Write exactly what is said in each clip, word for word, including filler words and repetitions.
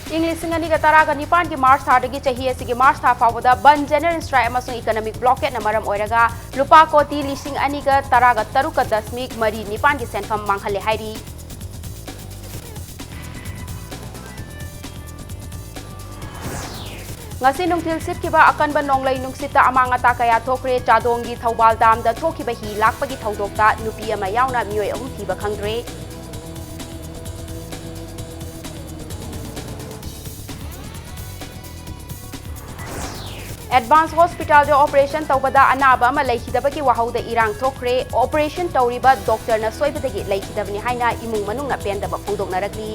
ꯏꯪ ꯂꯤꯁꯤꯡ ꯑꯅꯤꯒ ꯇꯔꯥꯒ ꯅꯤꯄꯥꯟꯒꯤ ꯃꯥꯔꯆ ꯊꯥꯗꯒꯤ ꯆꯍꯤ ꯑꯁꯤꯒꯤ ꯃꯥꯔꯆ ꯊꯥ ꯐꯥꯎꯕꯗ ꯕꯟ, ꯖꯦꯅꯔꯦꯜ ꯁ꯭ꯇ꯭ꯔꯥꯏꯛ ꯑꯃꯁꯨꯡ ꯏꯀꯅꯣꯃꯤꯛ ꯕ꯭ꯂꯣꯀꯦꯠꯅ ꯃꯔꯝ ꯑꯣꯏꯔꯒ ꯂꯨꯄꯥ ꯀꯣꯇꯤ ꯂꯤꯁꯤꯡ ꯑꯅꯤꯒ ꯇꯔꯥꯒ ꯇꯔꯨꯛꯀ ꯗꯁꯃꯤꯛ ꯃꯔꯤ ꯅꯤꯄꯥꯟꯒꯤ ꯁꯦꯟꯐꯝ ꯃꯥꯡꯍꯜꯂꯦ ꯍꯥꯏꯔꯤ꯫ ꯉꯁꯤ ꯅꯨꯡꯊꯤꯜ ꯁꯤꯠꯈꯤꯕ ꯑꯀꯟꯕ ꯅꯣꯡꯂꯩ ꯅꯨꯡꯁꯤꯠꯇ ꯑꯃꯥꯡ ꯑꯇꯥ ꯀꯌꯥ ꯊꯣꯛꯈ꯭ꯔꯦ꯫ ꯆꯥꯗꯣꯡꯒꯤ ꯊꯧꯕꯥꯜ ꯗꯥꯝꯗ ꯊꯣꯛꯈꯤꯕ ꯍꯤ ꯂꯥꯛꯄꯒꯤ ꯊꯧꯗꯣꯛꯇ ꯅꯨꯄꯤ ꯑꯃ ꯌꯥꯎꯅ ꯃꯤꯑꯣꯏ ꯑꯍꯨꯝ ꯊꯤꯕ ꯈꯪꯗ꯭ꯔꯦ꯫ ꯑꯦꯗꯚꯥꯟꯁ ꯍꯣꯁꯄꯤꯇꯥꯜꯗ ꯑꯣꯄꯔꯦꯁꯟ ꯇꯧꯕꯗ ꯑꯅꯥꯕ ꯑꯃ ꯂꯩꯈꯤꯗꯕꯒꯤ ꯋꯥꯍꯧꯗ ꯏꯔꯥꯡ ꯊꯣꯛꯈ꯭ꯔꯦ꯫ ꯑꯣꯄꯔꯦꯁꯟ ꯇꯧꯔꯤꯕ ꯗꯣꯛꯇꯔꯅ ꯁꯣꯏꯕꯗꯒꯤ ꯂꯩꯈꯤꯗꯕꯅꯤ ꯍꯥꯏꯅ ꯏꯃꯨꯡ ꯃꯅꯨꯡꯅ ꯄꯦꯟꯗꯕ ꯐꯣꯡꯗꯣꯛꯅꯔꯛꯂꯤ꯫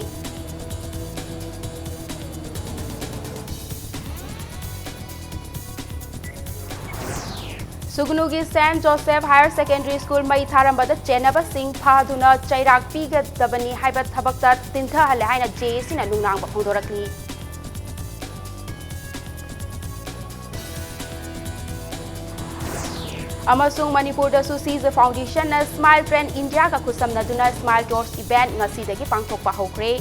ꯁꯨꯒꯅꯨꯒꯤ Saint Joseph higher secondary school ꯃꯩ ꯊꯥꯔꯝꯕꯗ ꯆꯦꯟꯅꯕꯁꯤꯡ ꯐꯥꯗꯨꯅ ꯆꯩꯔꯥꯛ ꯄꯤꯒꯗꯕꯅꯤ ꯍꯥꯏꯕ ꯊꯕꯛꯇ ꯇꯤꯟꯊꯍꯜꯂꯦ ꯍꯥꯏꯅ ꯖꯦ ꯑꯦ ꯁꯤꯅ ꯅꯨꯡꯅꯥꯡꯕ ꯐꯣꯡꯗꯣꯔꯛꯂꯤ꯫ ꯑꯃꯁꯨꯡ ꯃꯅꯤꯄꯨꯔꯗꯁꯨ ꯁꯤꯖ ꯐꯥꯎꯟꯗꯦꯁꯟꯅ ꯁ꯭ꯃꯥꯏꯜ ꯇ꯭ꯔꯦꯟ ꯏꯟꯗꯤꯌꯥꯒ ꯈꯨꯠꯁꯝꯅꯗꯨꯅ ꯁ꯭ꯃꯥꯏꯜ ꯇꯣꯔꯆ ꯏꯚꯦꯟꯠ ꯉꯁꯤꯗꯒꯤ ꯄꯥꯡꯊꯣꯛꯄ ꯍꯧꯈ꯭ꯔꯦ꯫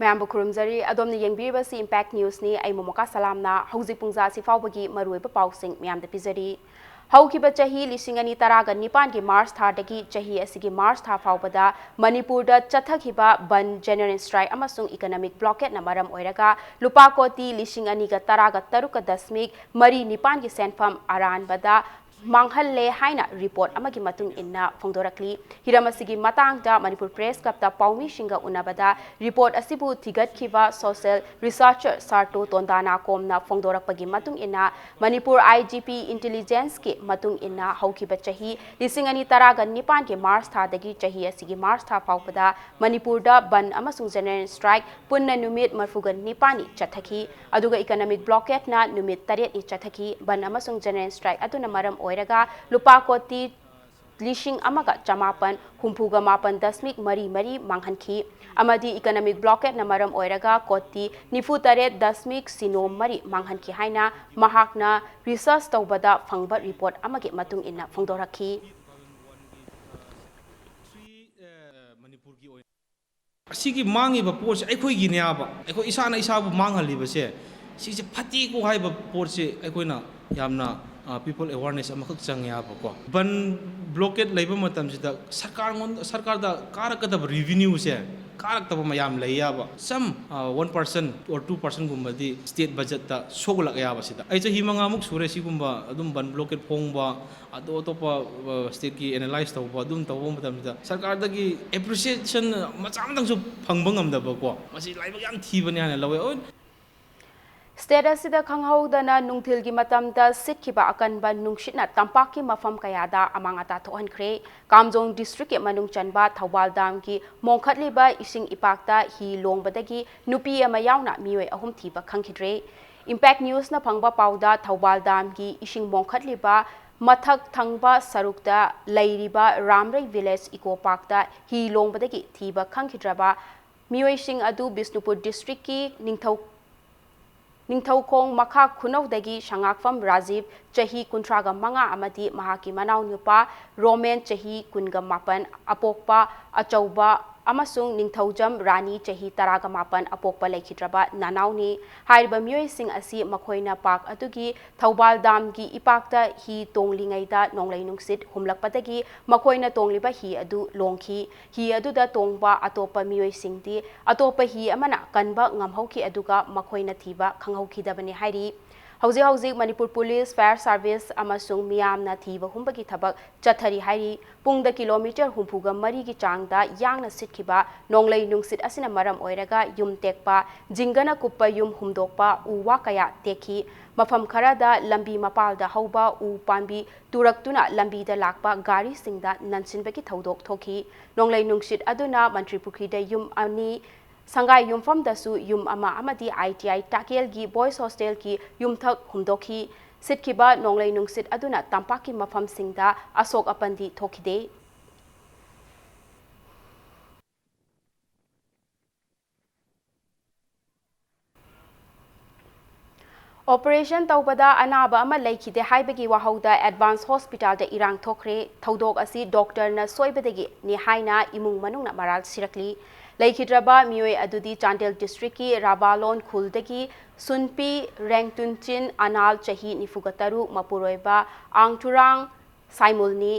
ꯃꯌꯥꯝꯕꯨ ꯈꯨꯔꯨꯝꯖꯔꯤ꯫ ꯑꯗꯣꯝꯅ ꯌꯦꯡꯕꯤꯔꯤꯕꯁꯤ ꯏꯝꯄꯦꯛ ꯅ꯭ꯌꯨꯁꯅꯤ꯫ ꯑꯩ ꯃꯣꯃꯣꯀꯥ ꯁꯂꯥꯝꯅ꯫ ꯍꯧꯖꯤꯛ ꯄꯨꯡꯖꯥ ꯑꯁꯤ ꯐꯥꯎꯕꯒꯤ ꯃꯔꯨꯑꯣꯏꯕ ꯄꯥꯎꯁꯤꯡ ꯃꯌꯥꯝꯗ ꯄꯤꯖꯔꯤ꯫ ꯍꯧꯈꯤꯕ ꯆꯍꯤ ꯂꯤꯁꯤꯡ ꯑꯅꯤ ꯇꯔꯥꯒ ꯅꯤꯄꯥꯟꯒꯤ ꯃꯥꯔꯆ ꯊꯥꯗꯒꯤ ꯆꯍꯤ ꯑꯁꯤꯒꯤ ꯃꯥꯔꯆ ꯊꯥ ꯐꯥꯎꯕꯗ ꯃꯅꯤꯄꯨꯔꯗ ꯆꯠꯊꯈꯤꯕ ꯕꯟ, ꯖꯦꯅꯔꯦꯜ ꯁ꯭ꯇ꯭ꯔꯥꯏꯛ ꯑꯃꯁꯨꯡ ꯏꯀꯅꯣꯃꯤꯛ ꯕ꯭ꯂꯣꯀꯦꯠꯅ ꯃꯔꯝ ꯑꯣꯏꯔꯒ ꯂꯨꯄꯥ ꯀꯣꯇꯤ ꯂꯤꯁꯤꯡ ꯑꯅꯤꯒ ꯇꯔꯥꯒ ꯇꯔꯨꯛꯀ ꯗꯁꯃꯤꯛ ꯃꯔꯤ ꯅꯤꯄꯥꯟꯒꯤ ꯁꯦꯟꯐꯝ ꯑꯔꯥꯟꯕꯗ ꯃꯥꯡꯍꯜꯂꯦ ꯍꯥꯏꯅ ꯔꯤꯄꯣꯔꯠ ꯑꯃꯒꯤ ꯃꯇꯨꯡ ꯏꯟꯅ ꯐꯣꯡꯗꯣꯔꯛꯂꯤ꯫ ꯍꯤꯔꯝ ꯑꯁꯤꯒꯤ ꯃꯇꯥꯡꯗ ꯃꯅꯤꯄꯨꯔ ꯄ꯭ꯔꯦꯁ ꯀ꯭ꯂꯕꯇ ꯄꯥꯎꯃꯤꯁꯤꯡꯒ ꯎꯅꯕꯗ ꯔꯤꯄꯣꯔꯠ ꯑꯁꯤꯕꯨ ꯊꯤꯒꯠꯈꯤꯕ ꯁꯣꯁꯤꯌꯦꯜ ꯔꯤꯁꯔꯆꯔ ꯁꯥꯔꯇꯣ ꯇꯣꯟꯗꯥꯅꯥꯀꯣꯝꯅ ꯐꯣꯡꯗꯣꯔꯛꯄꯒꯤ ꯃꯇꯨꯡ ꯏꯟꯅ, ꯃꯅꯤꯄꯨꯔ ꯑꯥꯏ ꯖꯤ ꯄꯤ ꯏꯟꯇꯦꯂꯤꯖꯦꯟꯁꯀꯤ ꯃꯇꯨꯡ ꯏꯟꯅ ꯍꯧꯈꯤꯕ ꯆꯍꯤ ꯂꯤꯁꯤꯡ ꯑꯅꯤ ꯇꯔꯥꯒ ꯅꯤꯄꯥꯟꯒꯤ ꯃꯥꯔꯆ ꯊꯥꯗꯒꯤ ꯆꯍꯤ ꯑꯁꯤꯒꯤ ꯃꯥꯔꯆ ꯊꯥ ꯐꯥꯎꯕꯗ ꯃꯅꯤꯄꯨꯔꯗ ꯕꯟ ꯑꯃꯁꯨꯡ ꯖꯦꯅꯔꯦꯜ ꯁ꯭ꯇ꯭ꯔꯥꯏꯛ ꯄꯨꯟꯅ ꯅꯨꯃꯤꯠ ꯃꯔꯤꯐꯨꯒ ꯅꯤꯄꯥꯟꯅꯤ ꯆꯠꯊꯈꯤ꯫ ꯑꯗꯨꯒ ꯏꯀꯅꯣꯃꯤꯛ ꯕ꯭ꯂꯣꯀꯦꯠꯅ ꯅꯨꯃꯤꯠ ꯇꯔꯦꯠꯅꯤ ꯆꯠꯊꯈꯤ꯫ ꯕꯟ ꯑꯃꯁꯨꯡ ꯖꯦꯅꯔꯦꯜ ꯁ꯭ꯇ꯭ꯔꯥꯏꯛ ꯑꯗꯨꯅ ꯃꯔꯝ ꯑꯣꯏꯔꯒ ꯂꯨꯄꯥ ꯀꯣꯇꯤ ꯂꯤꯁꯤꯡ ꯑꯃꯒ ꯆꯃꯥꯄꯟ ꯍꯨꯝꯐꯨꯒ ꯃꯥꯄꯟ ꯗꯁꯃꯤꯛ ꯃꯔꯤ ꯃꯔꯤ ꯃꯥꯡꯍꯟꯈꯤ ꯑꯃꯗꯤ economic blockade ꯅ ꯃꯔꯝ ꯑꯣꯏꯔꯒ ꯀꯣꯇꯤ ꯅꯤꯐꯨ ꯇꯔꯦꯠ ꯗꯁꯃꯤꯛ ꯁꯤꯅꯣ ꯃꯔꯤ ꯃꯥꯡꯍꯟꯈꯤ ꯍꯥꯏꯅ ꯃꯍꯥꯛꯅ research ꯇꯧꯕꯗ ꯐꯪꯕ report ꯑꯃꯒꯤ ꯃꯇꯨꯡ ꯏꯟꯅ ꯐꯣꯡꯗꯣꯔꯛꯈꯤ꯫ ꯑꯁꯤꯒꯤ ꯃꯥꯡꯉꯤꯕ ꯄꯣꯠꯁꯦ ꯑꯩꯈꯣꯏꯒꯤꯅꯦꯕ, ꯑꯩꯈꯣꯏ ꯏꯁꯥꯅ ꯏꯁꯥꯕꯨ ꯃꯥꯡꯍꯜꯂꯤꯕꯁꯦ, ꯁꯤꯁꯦ ꯐꯠꯇꯦꯀꯣ ꯍꯥꯏꯕ ꯄꯣꯠꯁꯦ ꯑꯩꯈꯣꯏꯅ ꯌꯥꯝꯅ, ꯑ, people awareness ꯑꯃꯈꯛ ꯆꯪꯉꯦꯕꯀꯣ꯫ ꯕꯟ blockade ꯂꯩꯕ ꯃꯇꯝꯁꯤꯗ ꯁꯔꯀꯥꯔꯉꯣꯟ-, ꯁꯔꯀꯥꯔꯗ ꯀꯥꯔꯛꯀꯗꯕ revenue ꯁꯦ ꯀꯥꯔꯛꯇꯕ ꯃꯌꯥꯝ ꯂꯩꯌꯦꯕ꯫ Some, ꯑ, one percent or two percent ꯒꯨꯝꯕꯗꯤ state budget ꯇ ꯁꯣꯛꯂꯛꯑꯦꯕ ꯁꯤꯗ꯫ ꯑꯩ ꯆꯍꯤ ꯃꯉꯥꯃꯨꯛ ꯁꯨꯔꯦ ꯁꯤꯒꯨꯝꯕ ꯑꯗꯨꯝ ꯕꯟ blockade ꯐꯣꯡꯕ, ꯑꯇꯣꯞ ꯑꯇꯣꯞꯄ, ꯑ, state ꯀꯤ analyse ꯇꯧꯕ ꯑꯗꯨꯝ ꯇꯧꯕ ꯃꯇꯝꯁꯤꯗ ꯁꯔꯀꯥꯔꯗꯒꯤ appreciation ꯃꯆꯥ ꯑꯃꯇꯪꯁꯨ ꯐꯪꯕ ꯉꯝꯗꯕꯀꯣ꯫ ꯃꯁꯤ ꯂꯥꯏꯕꯛ ꯌꯥꯝ ꯊꯤꯕꯅꯤ ꯍꯥꯏꯅ ꯂꯧꯋꯦ꯫ ꯍꯣꯏ꯫ State ꯑꯁꯤꯗ ꯈꯪꯍꯧꯗꯅ ꯅꯨꯡꯊꯤꯜꯒꯤ ꯃꯇꯝꯗ ꯁꯤꯠꯈꯤꯕ ꯑꯀꯟꯕ ꯅꯨꯡꯁꯤꯠꯅ ꯇꯝꯄꯥꯛꯀꯤ ꯃꯐꯝ ꯀꯌꯥꯗ ꯑꯃꯥꯡ ꯑꯇꯥ ꯊꯣꯛꯍꯟꯈ꯭ꯔꯦ꯫ ꯀꯥꯝꯖꯣꯡ district ꯀꯤ ꯃꯅꯨꯡ ꯆꯟꯕ ꯊꯧꯕꯥꯜ dam ꯒꯤ ꯃꯣꯡꯈꯠꯂꯤꯕ ꯏꯁꯤꯡ ꯏꯄꯥꯛꯇ ꯍꯤ ꯂꯣꯡꯕꯗꯒꯤ ꯅꯨꯄꯤ ꯑꯃ ꯌꯥꯎꯅ ꯃꯤꯑꯣꯏ ꯑꯍꯨꯝ ꯊꯤꯕ ꯈꯪꯈꯤꯗ꯭ꯔꯦ꯫ Impact News ꯅ ꯐꯪꯕ ꯄꯥꯎꯗ ꯊꯧꯕꯥꯜ dam ꯒꯤ ꯏꯁꯤꯡ ꯃꯣꯡꯈꯠꯂꯤꯕ ꯃꯊꯛ ꯊꯪꯕ ꯁꯔꯨꯛꯇ ꯂꯩꯔꯤꯕ ꯔꯥꯝꯔꯩ village eco park ꯇ ꯍꯤ ꯂꯣꯡꯕꯗꯒꯤ ꯊꯤꯕ ꯈꯪꯈꯤꯗ꯭ꯔꯕ ꯃꯤꯑꯣꯏꯁꯤꯡ ꯑꯗꯨ ꯕꯤꯁꯅꯨꯄꯨꯔ district ꯀꯤ ꯅꯤꯡꯊꯧ ꯅꯤꯡꯊꯧꯈꯣꯡ ꯃꯈꯥ ꯈꯨꯅꯧꯗꯒꯤ ꯁꯉꯥꯛꯐꯝ ꯔꯥꯖꯤꯕ, ꯆꯍꯤ ꯀꯨꯟꯊ꯭ꯔꯥꯒ ꯃꯉꯥ, ꯑꯃꯗꯤ ꯃꯍꯥꯛꯀꯤ ꯃꯅꯥꯎꯅꯨꯄꯥ ꯔꯣꯃꯦꯟ, ꯆꯍꯤ ꯀꯨꯟꯒ ꯃꯥꯄꯟ, ꯑꯄꯣꯛꯄ ꯑꯆꯧꯕ, ꯑꯃꯁꯨꯡ ꯅꯤꯡꯊꯧꯖꯝ ꯔꯥꯅꯤ, ꯆꯍꯤ ꯇꯔꯥꯒ ꯃꯥꯄꯟ, ꯑꯄꯣꯛꯄ ꯂꯩꯈꯤꯗ꯭ꯔꯕ ꯅꯅꯥꯎꯅꯤ꯫ ꯍꯥꯏꯔꯤꯕ ꯃꯤꯑꯣꯏꯁꯤꯡ ꯑꯁꯤ ꯃꯈꯣꯏꯅ park ꯑꯗꯨꯒꯤ ꯊꯧꯕꯥꯜ dam ꯒꯤ ꯏꯄꯥꯛꯇ ꯍꯤ ꯇꯣꯡꯂꯤꯉꯩꯗ ꯅꯣꯡꯂꯩ ꯅꯨꯡꯁꯤꯠ ꯍꯨꯝꯂꯛꯄꯗꯒꯤ ꯃꯈꯣꯏꯅ ꯇꯣꯡꯂꯤꯕ ꯍꯤ ꯑꯗꯨ ꯂꯣꯡꯈꯤ꯫ ꯍꯤ ꯑꯗꯨꯗ ꯇꯣꯡꯕ ꯑꯇꯣꯞꯄ ꯃꯤꯑꯣꯏꯁꯤꯡꯗꯤ ꯑꯇꯣꯞꯄ ꯍꯤ ꯑꯃꯅ ꯀꯟꯕ ꯉꯝꯍꯧꯈꯤ, ꯑꯗꯨꯒ ꯃꯈꯣꯏꯅ ꯊꯤꯕ ꯈꯪꯍꯧꯈꯤꯗꯕꯅꯤ ꯍꯥꯏꯔꯤ꯫ ꯍꯧꯖꯤꯛ ꯍꯧꯖꯤꯛ ꯃꯅꯤꯄꯨꯔ police, fire service ꯑꯃꯁꯨꯡ ꯃꯤꯌꯥꯝꯅ ꯊꯤꯕ ꯍꯨꯝꯕꯒꯤ ꯊꯕꯛ ꯆꯠꯊꯔꯤ ꯍꯥꯏꯔꯤ꯫ ꯄꯨꯡꯗ kilometre ꯍꯨꯝꯐꯨꯒ ꯃꯔꯤꯒꯤ ꯆꯥꯡꯗ ꯌꯥꯡꯅ ꯁꯤꯠꯈꯤꯕ ꯅꯣꯡꯂꯩ ꯅꯨꯡꯁꯤꯠ ꯑꯁꯤꯅ ꯃꯔꯝ ꯑꯣꯏꯔꯒ ꯌꯨꯝ ꯇꯦꯛꯄ, ꯖꯤꯡꯒꯅ ꯀꯨꯞꯄ ꯌꯨꯝ ꯍꯨꯝꯗꯣꯛꯄ, ꯎ ꯋꯥ ꯀꯌꯥ ꯇꯦꯛꯈꯤ꯫ ꯃꯐꯝ ꯈꯔꯗ ꯂꯝꯕꯤ ꯃꯄꯥꯜꯗ ꯍꯧꯕ ꯎ ꯄꯥꯝꯕꯤ ꯇꯨꯔꯛꯇꯨꯅ ꯂꯝꯕꯤꯗ ꯂꯥꯛꯄ ꯒꯥꯔꯤꯁꯤꯡꯗ ꯅꯟꯁꯤꯟꯕꯒꯤ ꯊꯧꯗꯣꯛ ꯊꯣꯛꯈꯤ꯫ ꯅꯣꯡꯂꯩ ꯅꯨꯡꯁꯤꯠ ꯑꯗꯨꯅ ꯃꯟꯇ꯭ꯔꯤ ꯄꯨꯈ꯭ꯔꯤꯗ ꯌꯨꯝ ꯑꯅꯤ, ꯁꯪꯒꯥꯏ ꯌꯨꯝꯐꯝꯗꯁꯨ ꯌꯨꯝ ꯑꯃ ꯑꯃꯗꯤ I T I ꯇꯥꯀꯦꯜꯒꯤ boys hostel ꯒꯤ ꯌꯨꯝꯊꯛ ꯍꯨꯝꯗꯣꯛꯈꯤ꯫ ꯁꯤꯠꯈꯤꯕ ꯅꯣꯡꯂꯩ ꯅꯨꯡꯁꯤꯠ ꯑꯗꯨꯅ ꯇꯝꯄꯥꯛꯀꯤ ꯃꯐꯝꯁꯤꯡꯗ ꯑꯁꯣꯛ ꯑꯄꯟꯗꯤ ꯊꯣꯛꯈꯤꯗꯦ꯫ ꯑꯣꯄꯔꯦꯁꯟ ꯇꯧꯕꯗ ꯑꯅꯥꯕ ꯑꯃ ꯂꯩꯈꯤꯗꯦ ꯍꯥꯏꯕꯒꯤ ꯋꯥꯍꯧꯗ ꯑꯦꯗꯚꯥꯟꯁ ꯍꯣꯁꯄꯤꯇꯥꯜꯗ ꯏꯔꯥꯡ ꯊꯣꯛꯈ꯭ꯔꯦ꯫ ꯊꯧꯗꯣꯛ ꯑꯁꯤ ꯗꯣꯛꯇꯔꯅ ꯁꯣꯏꯕꯗꯒꯤꯅꯤ ꯍꯥꯏꯅ ꯏꯃꯨꯡ ꯃꯅꯨꯡꯅ ꯃꯔꯥꯜ ꯁꯤꯔꯛꯂꯤ꯫ ꯂꯩꯈꯤꯗ꯭ꯔꯕ ꯃꯤꯑꯣꯏ ꯑꯗꯨꯗꯤ ꯆꯥꯟꯗꯦꯜ ꯗꯤꯁꯇ꯭ꯔꯤꯛꯀꯤ ꯔꯥꯕꯥꯂꯣꯟ ꯈꯨꯜꯗꯒꯤ ꯁꯨꯟꯄꯤ ꯔꯦꯡꯇꯨꯟꯆꯤꯟ ꯑꯅꯥꯜ ꯆꯍꯤ ꯅꯤꯐꯨꯒ ꯇꯔꯨꯛ, ꯃꯄꯨꯔꯣꯏꯕ ꯑꯥꯡꯊꯨꯔꯥꯡ ꯁꯥꯏꯃꯨꯜꯅꯤ꯫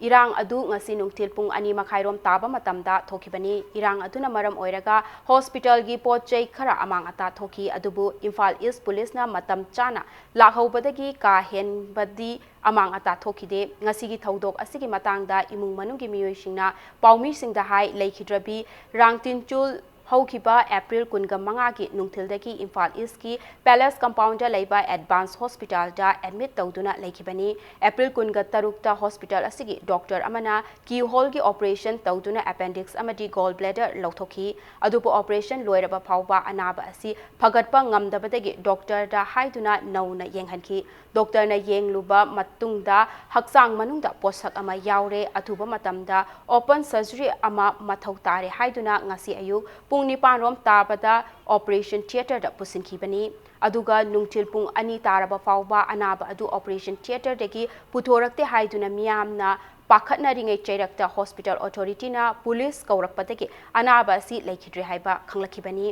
ꯏꯔꯥꯡ ꯑꯗꯨ ꯉꯁꯤ ꯅꯨꯡꯊꯤꯜ ꯄꯨꯡ ꯑꯅꯤ ꯃꯈꯥꯏꯔꯣꯝ ꯇꯥꯕ ꯃꯇꯝꯗ ꯊꯣꯛꯈꯤꯕꯅꯤ꯫ ꯏꯔꯥꯡ ꯑꯗꯨꯅ ꯃꯔꯝ ꯑꯣꯏꯔꯒ ꯍꯣꯁꯄꯤꯇꯥꯜꯒꯤ ꯄꯣꯠ ꯆꯩ ꯈꯔ ꯑꯃꯥꯡ ꯑꯇꯥ ꯊꯣꯛꯈꯤ꯫ ꯑꯗꯨꯕꯨ ꯏꯝꯐꯥꯜ ꯏꯁ ꯄꯨꯂꯤꯁꯅ ꯃꯇꯝ ꯆꯥꯅ ꯂꯥꯛꯍꯧꯕꯗꯒꯤ ꯀꯥ ꯍꯦꯟꯕꯗꯤ ꯑꯃꯥꯡ ꯑꯇꯥ ꯊꯣꯛꯈꯤꯗꯦ꯫ ꯉꯁꯤꯒꯤ ꯊꯧꯗꯣꯛ ꯑꯁꯤꯒꯤ ꯃꯇꯥꯡꯗ ꯏꯃꯨꯡ ꯃꯅꯨꯡꯒꯤ ꯃꯤꯑꯣꯏꯁꯤꯡꯅ ꯄꯥꯎꯃꯤꯁꯤꯡꯗ ꯍꯥꯏ, ꯂꯩꯈꯤꯗ꯭ꯔꯕꯤ ꯔꯥꯡꯇꯤꯟꯆꯨꯜ ꯍꯧꯈꯤꯕ ꯑꯦꯄ꯭ꯔꯤꯜ ꯀꯨꯟꯒ ꯃꯉꯥꯒꯤ ꯅꯨꯡꯊꯤꯜꯗꯒꯤ ꯏꯝꯐꯥꯜ ꯏꯁꯀꯤ ꯄꯦꯂꯦꯁ ꯀꯝꯄꯥꯎꯟꯗ ꯂꯩꯕ ꯑꯦꯗꯚꯥꯟꯁ ꯍꯣꯁꯄꯤꯇꯥꯜꯗ ꯑꯦꯗꯃꯤꯠ ꯇꯧꯗꯨꯅ ꯂꯩꯈꯤꯕꯅꯤ꯫ ꯑꯦꯄ꯭ꯔꯤꯜ ꯀꯨꯟꯒ ꯇꯔꯨꯛꯇ ꯍꯣꯁꯄꯤꯇꯥꯜ ꯑꯁꯤꯒꯤ ꯗꯣꯛꯇꯔ ꯑꯃꯅ ꯀꯤ ꯍꯣꯜꯒꯤ ꯑꯣꯄꯔꯦꯁꯟ ꯇꯧꯗꯨꯅ ꯑꯦꯄꯦꯟꯗꯤꯛꯁ ꯑꯃꯗꯤ ꯒꯣꯜ ꯕ꯭ꯂꯦꯗꯔ ꯂꯧꯊꯣꯛꯈꯤ꯫ ꯑꯗꯨꯕꯨ ꯑꯣꯄꯔꯦꯁꯟ ꯂꯣꯏꯔꯕ ꯐꯥꯎꯕ ꯑꯅꯥꯕ ꯑꯁꯤ ꯐꯒꯠꯄ ꯉꯝꯗꯕꯗꯒꯤ ꯗꯣꯛꯇꯔꯗ ꯍꯥꯏꯗꯨꯅ ꯅꯧꯅ ꯌꯦꯡꯍꯟꯈꯤ꯫ ꯗꯣꯛꯇꯔꯅ ꯌꯦꯡꯂꯨꯕ ꯃꯇꯨꯡꯗ ꯍꯛꯆꯥꯡ ꯃꯅꯨꯡꯗ ꯄꯣꯠꯁꯛ ꯑꯃ ꯌꯥꯎꯔꯦ꯫ ꯑꯊꯨꯕ ꯃꯇꯝꯗ ꯑꯣꯄꯟ ꯁꯔꯖꯔꯤ ꯑꯃ ꯃꯊꯧ ꯇꯥꯔꯦ ꯍꯥꯏꯗꯨꯅ ꯉꯁꯤ ꯑꯌꯨꯛ ꯄꯨꯡ ꯅꯤꯄꯥꯟ ꯔꯣꯝ ꯇꯥꯕꯗ ꯑꯣꯄꯔꯦꯁꯟ ꯊꯤꯌꯦꯇꯔꯗ ꯄꯨꯁꯤꯟꯈꯤꯕꯅꯤ꯫ ꯑꯗꯨꯒ ꯅꯨꯡꯊꯤꯜ ꯄꯨꯡ ꯑꯅꯤ ꯇꯥꯔꯕ ꯐꯥꯎꯕ ꯑꯅꯥꯕ ꯑꯗꯨ ꯑꯣꯄꯔꯦꯁꯟ ꯊꯤꯌꯦꯇꯔꯗꯒꯤ ꯄꯨꯊꯣꯔꯛꯇꯦ ꯍꯥꯏꯗꯨꯅ ꯃꯤꯌꯥꯝꯅ ꯄꯥꯈꯠꯅꯔꯤꯉꯩ ꯆꯩꯔꯛꯇ ꯍꯣꯁꯄꯤꯇꯥꯜ ꯑꯣꯊꯣꯔꯤꯇꯤꯅ ꯄꯨꯂꯤꯁ ꯀꯧꯔꯛꯄꯗꯒꯤ ꯑꯅꯥꯕ ꯑꯁꯤ ꯂꯩꯈꯤꯗ꯭ꯔꯦ ꯍꯥꯏꯕ ꯈꯪꯂꯛꯈꯤꯕꯅꯤ꯫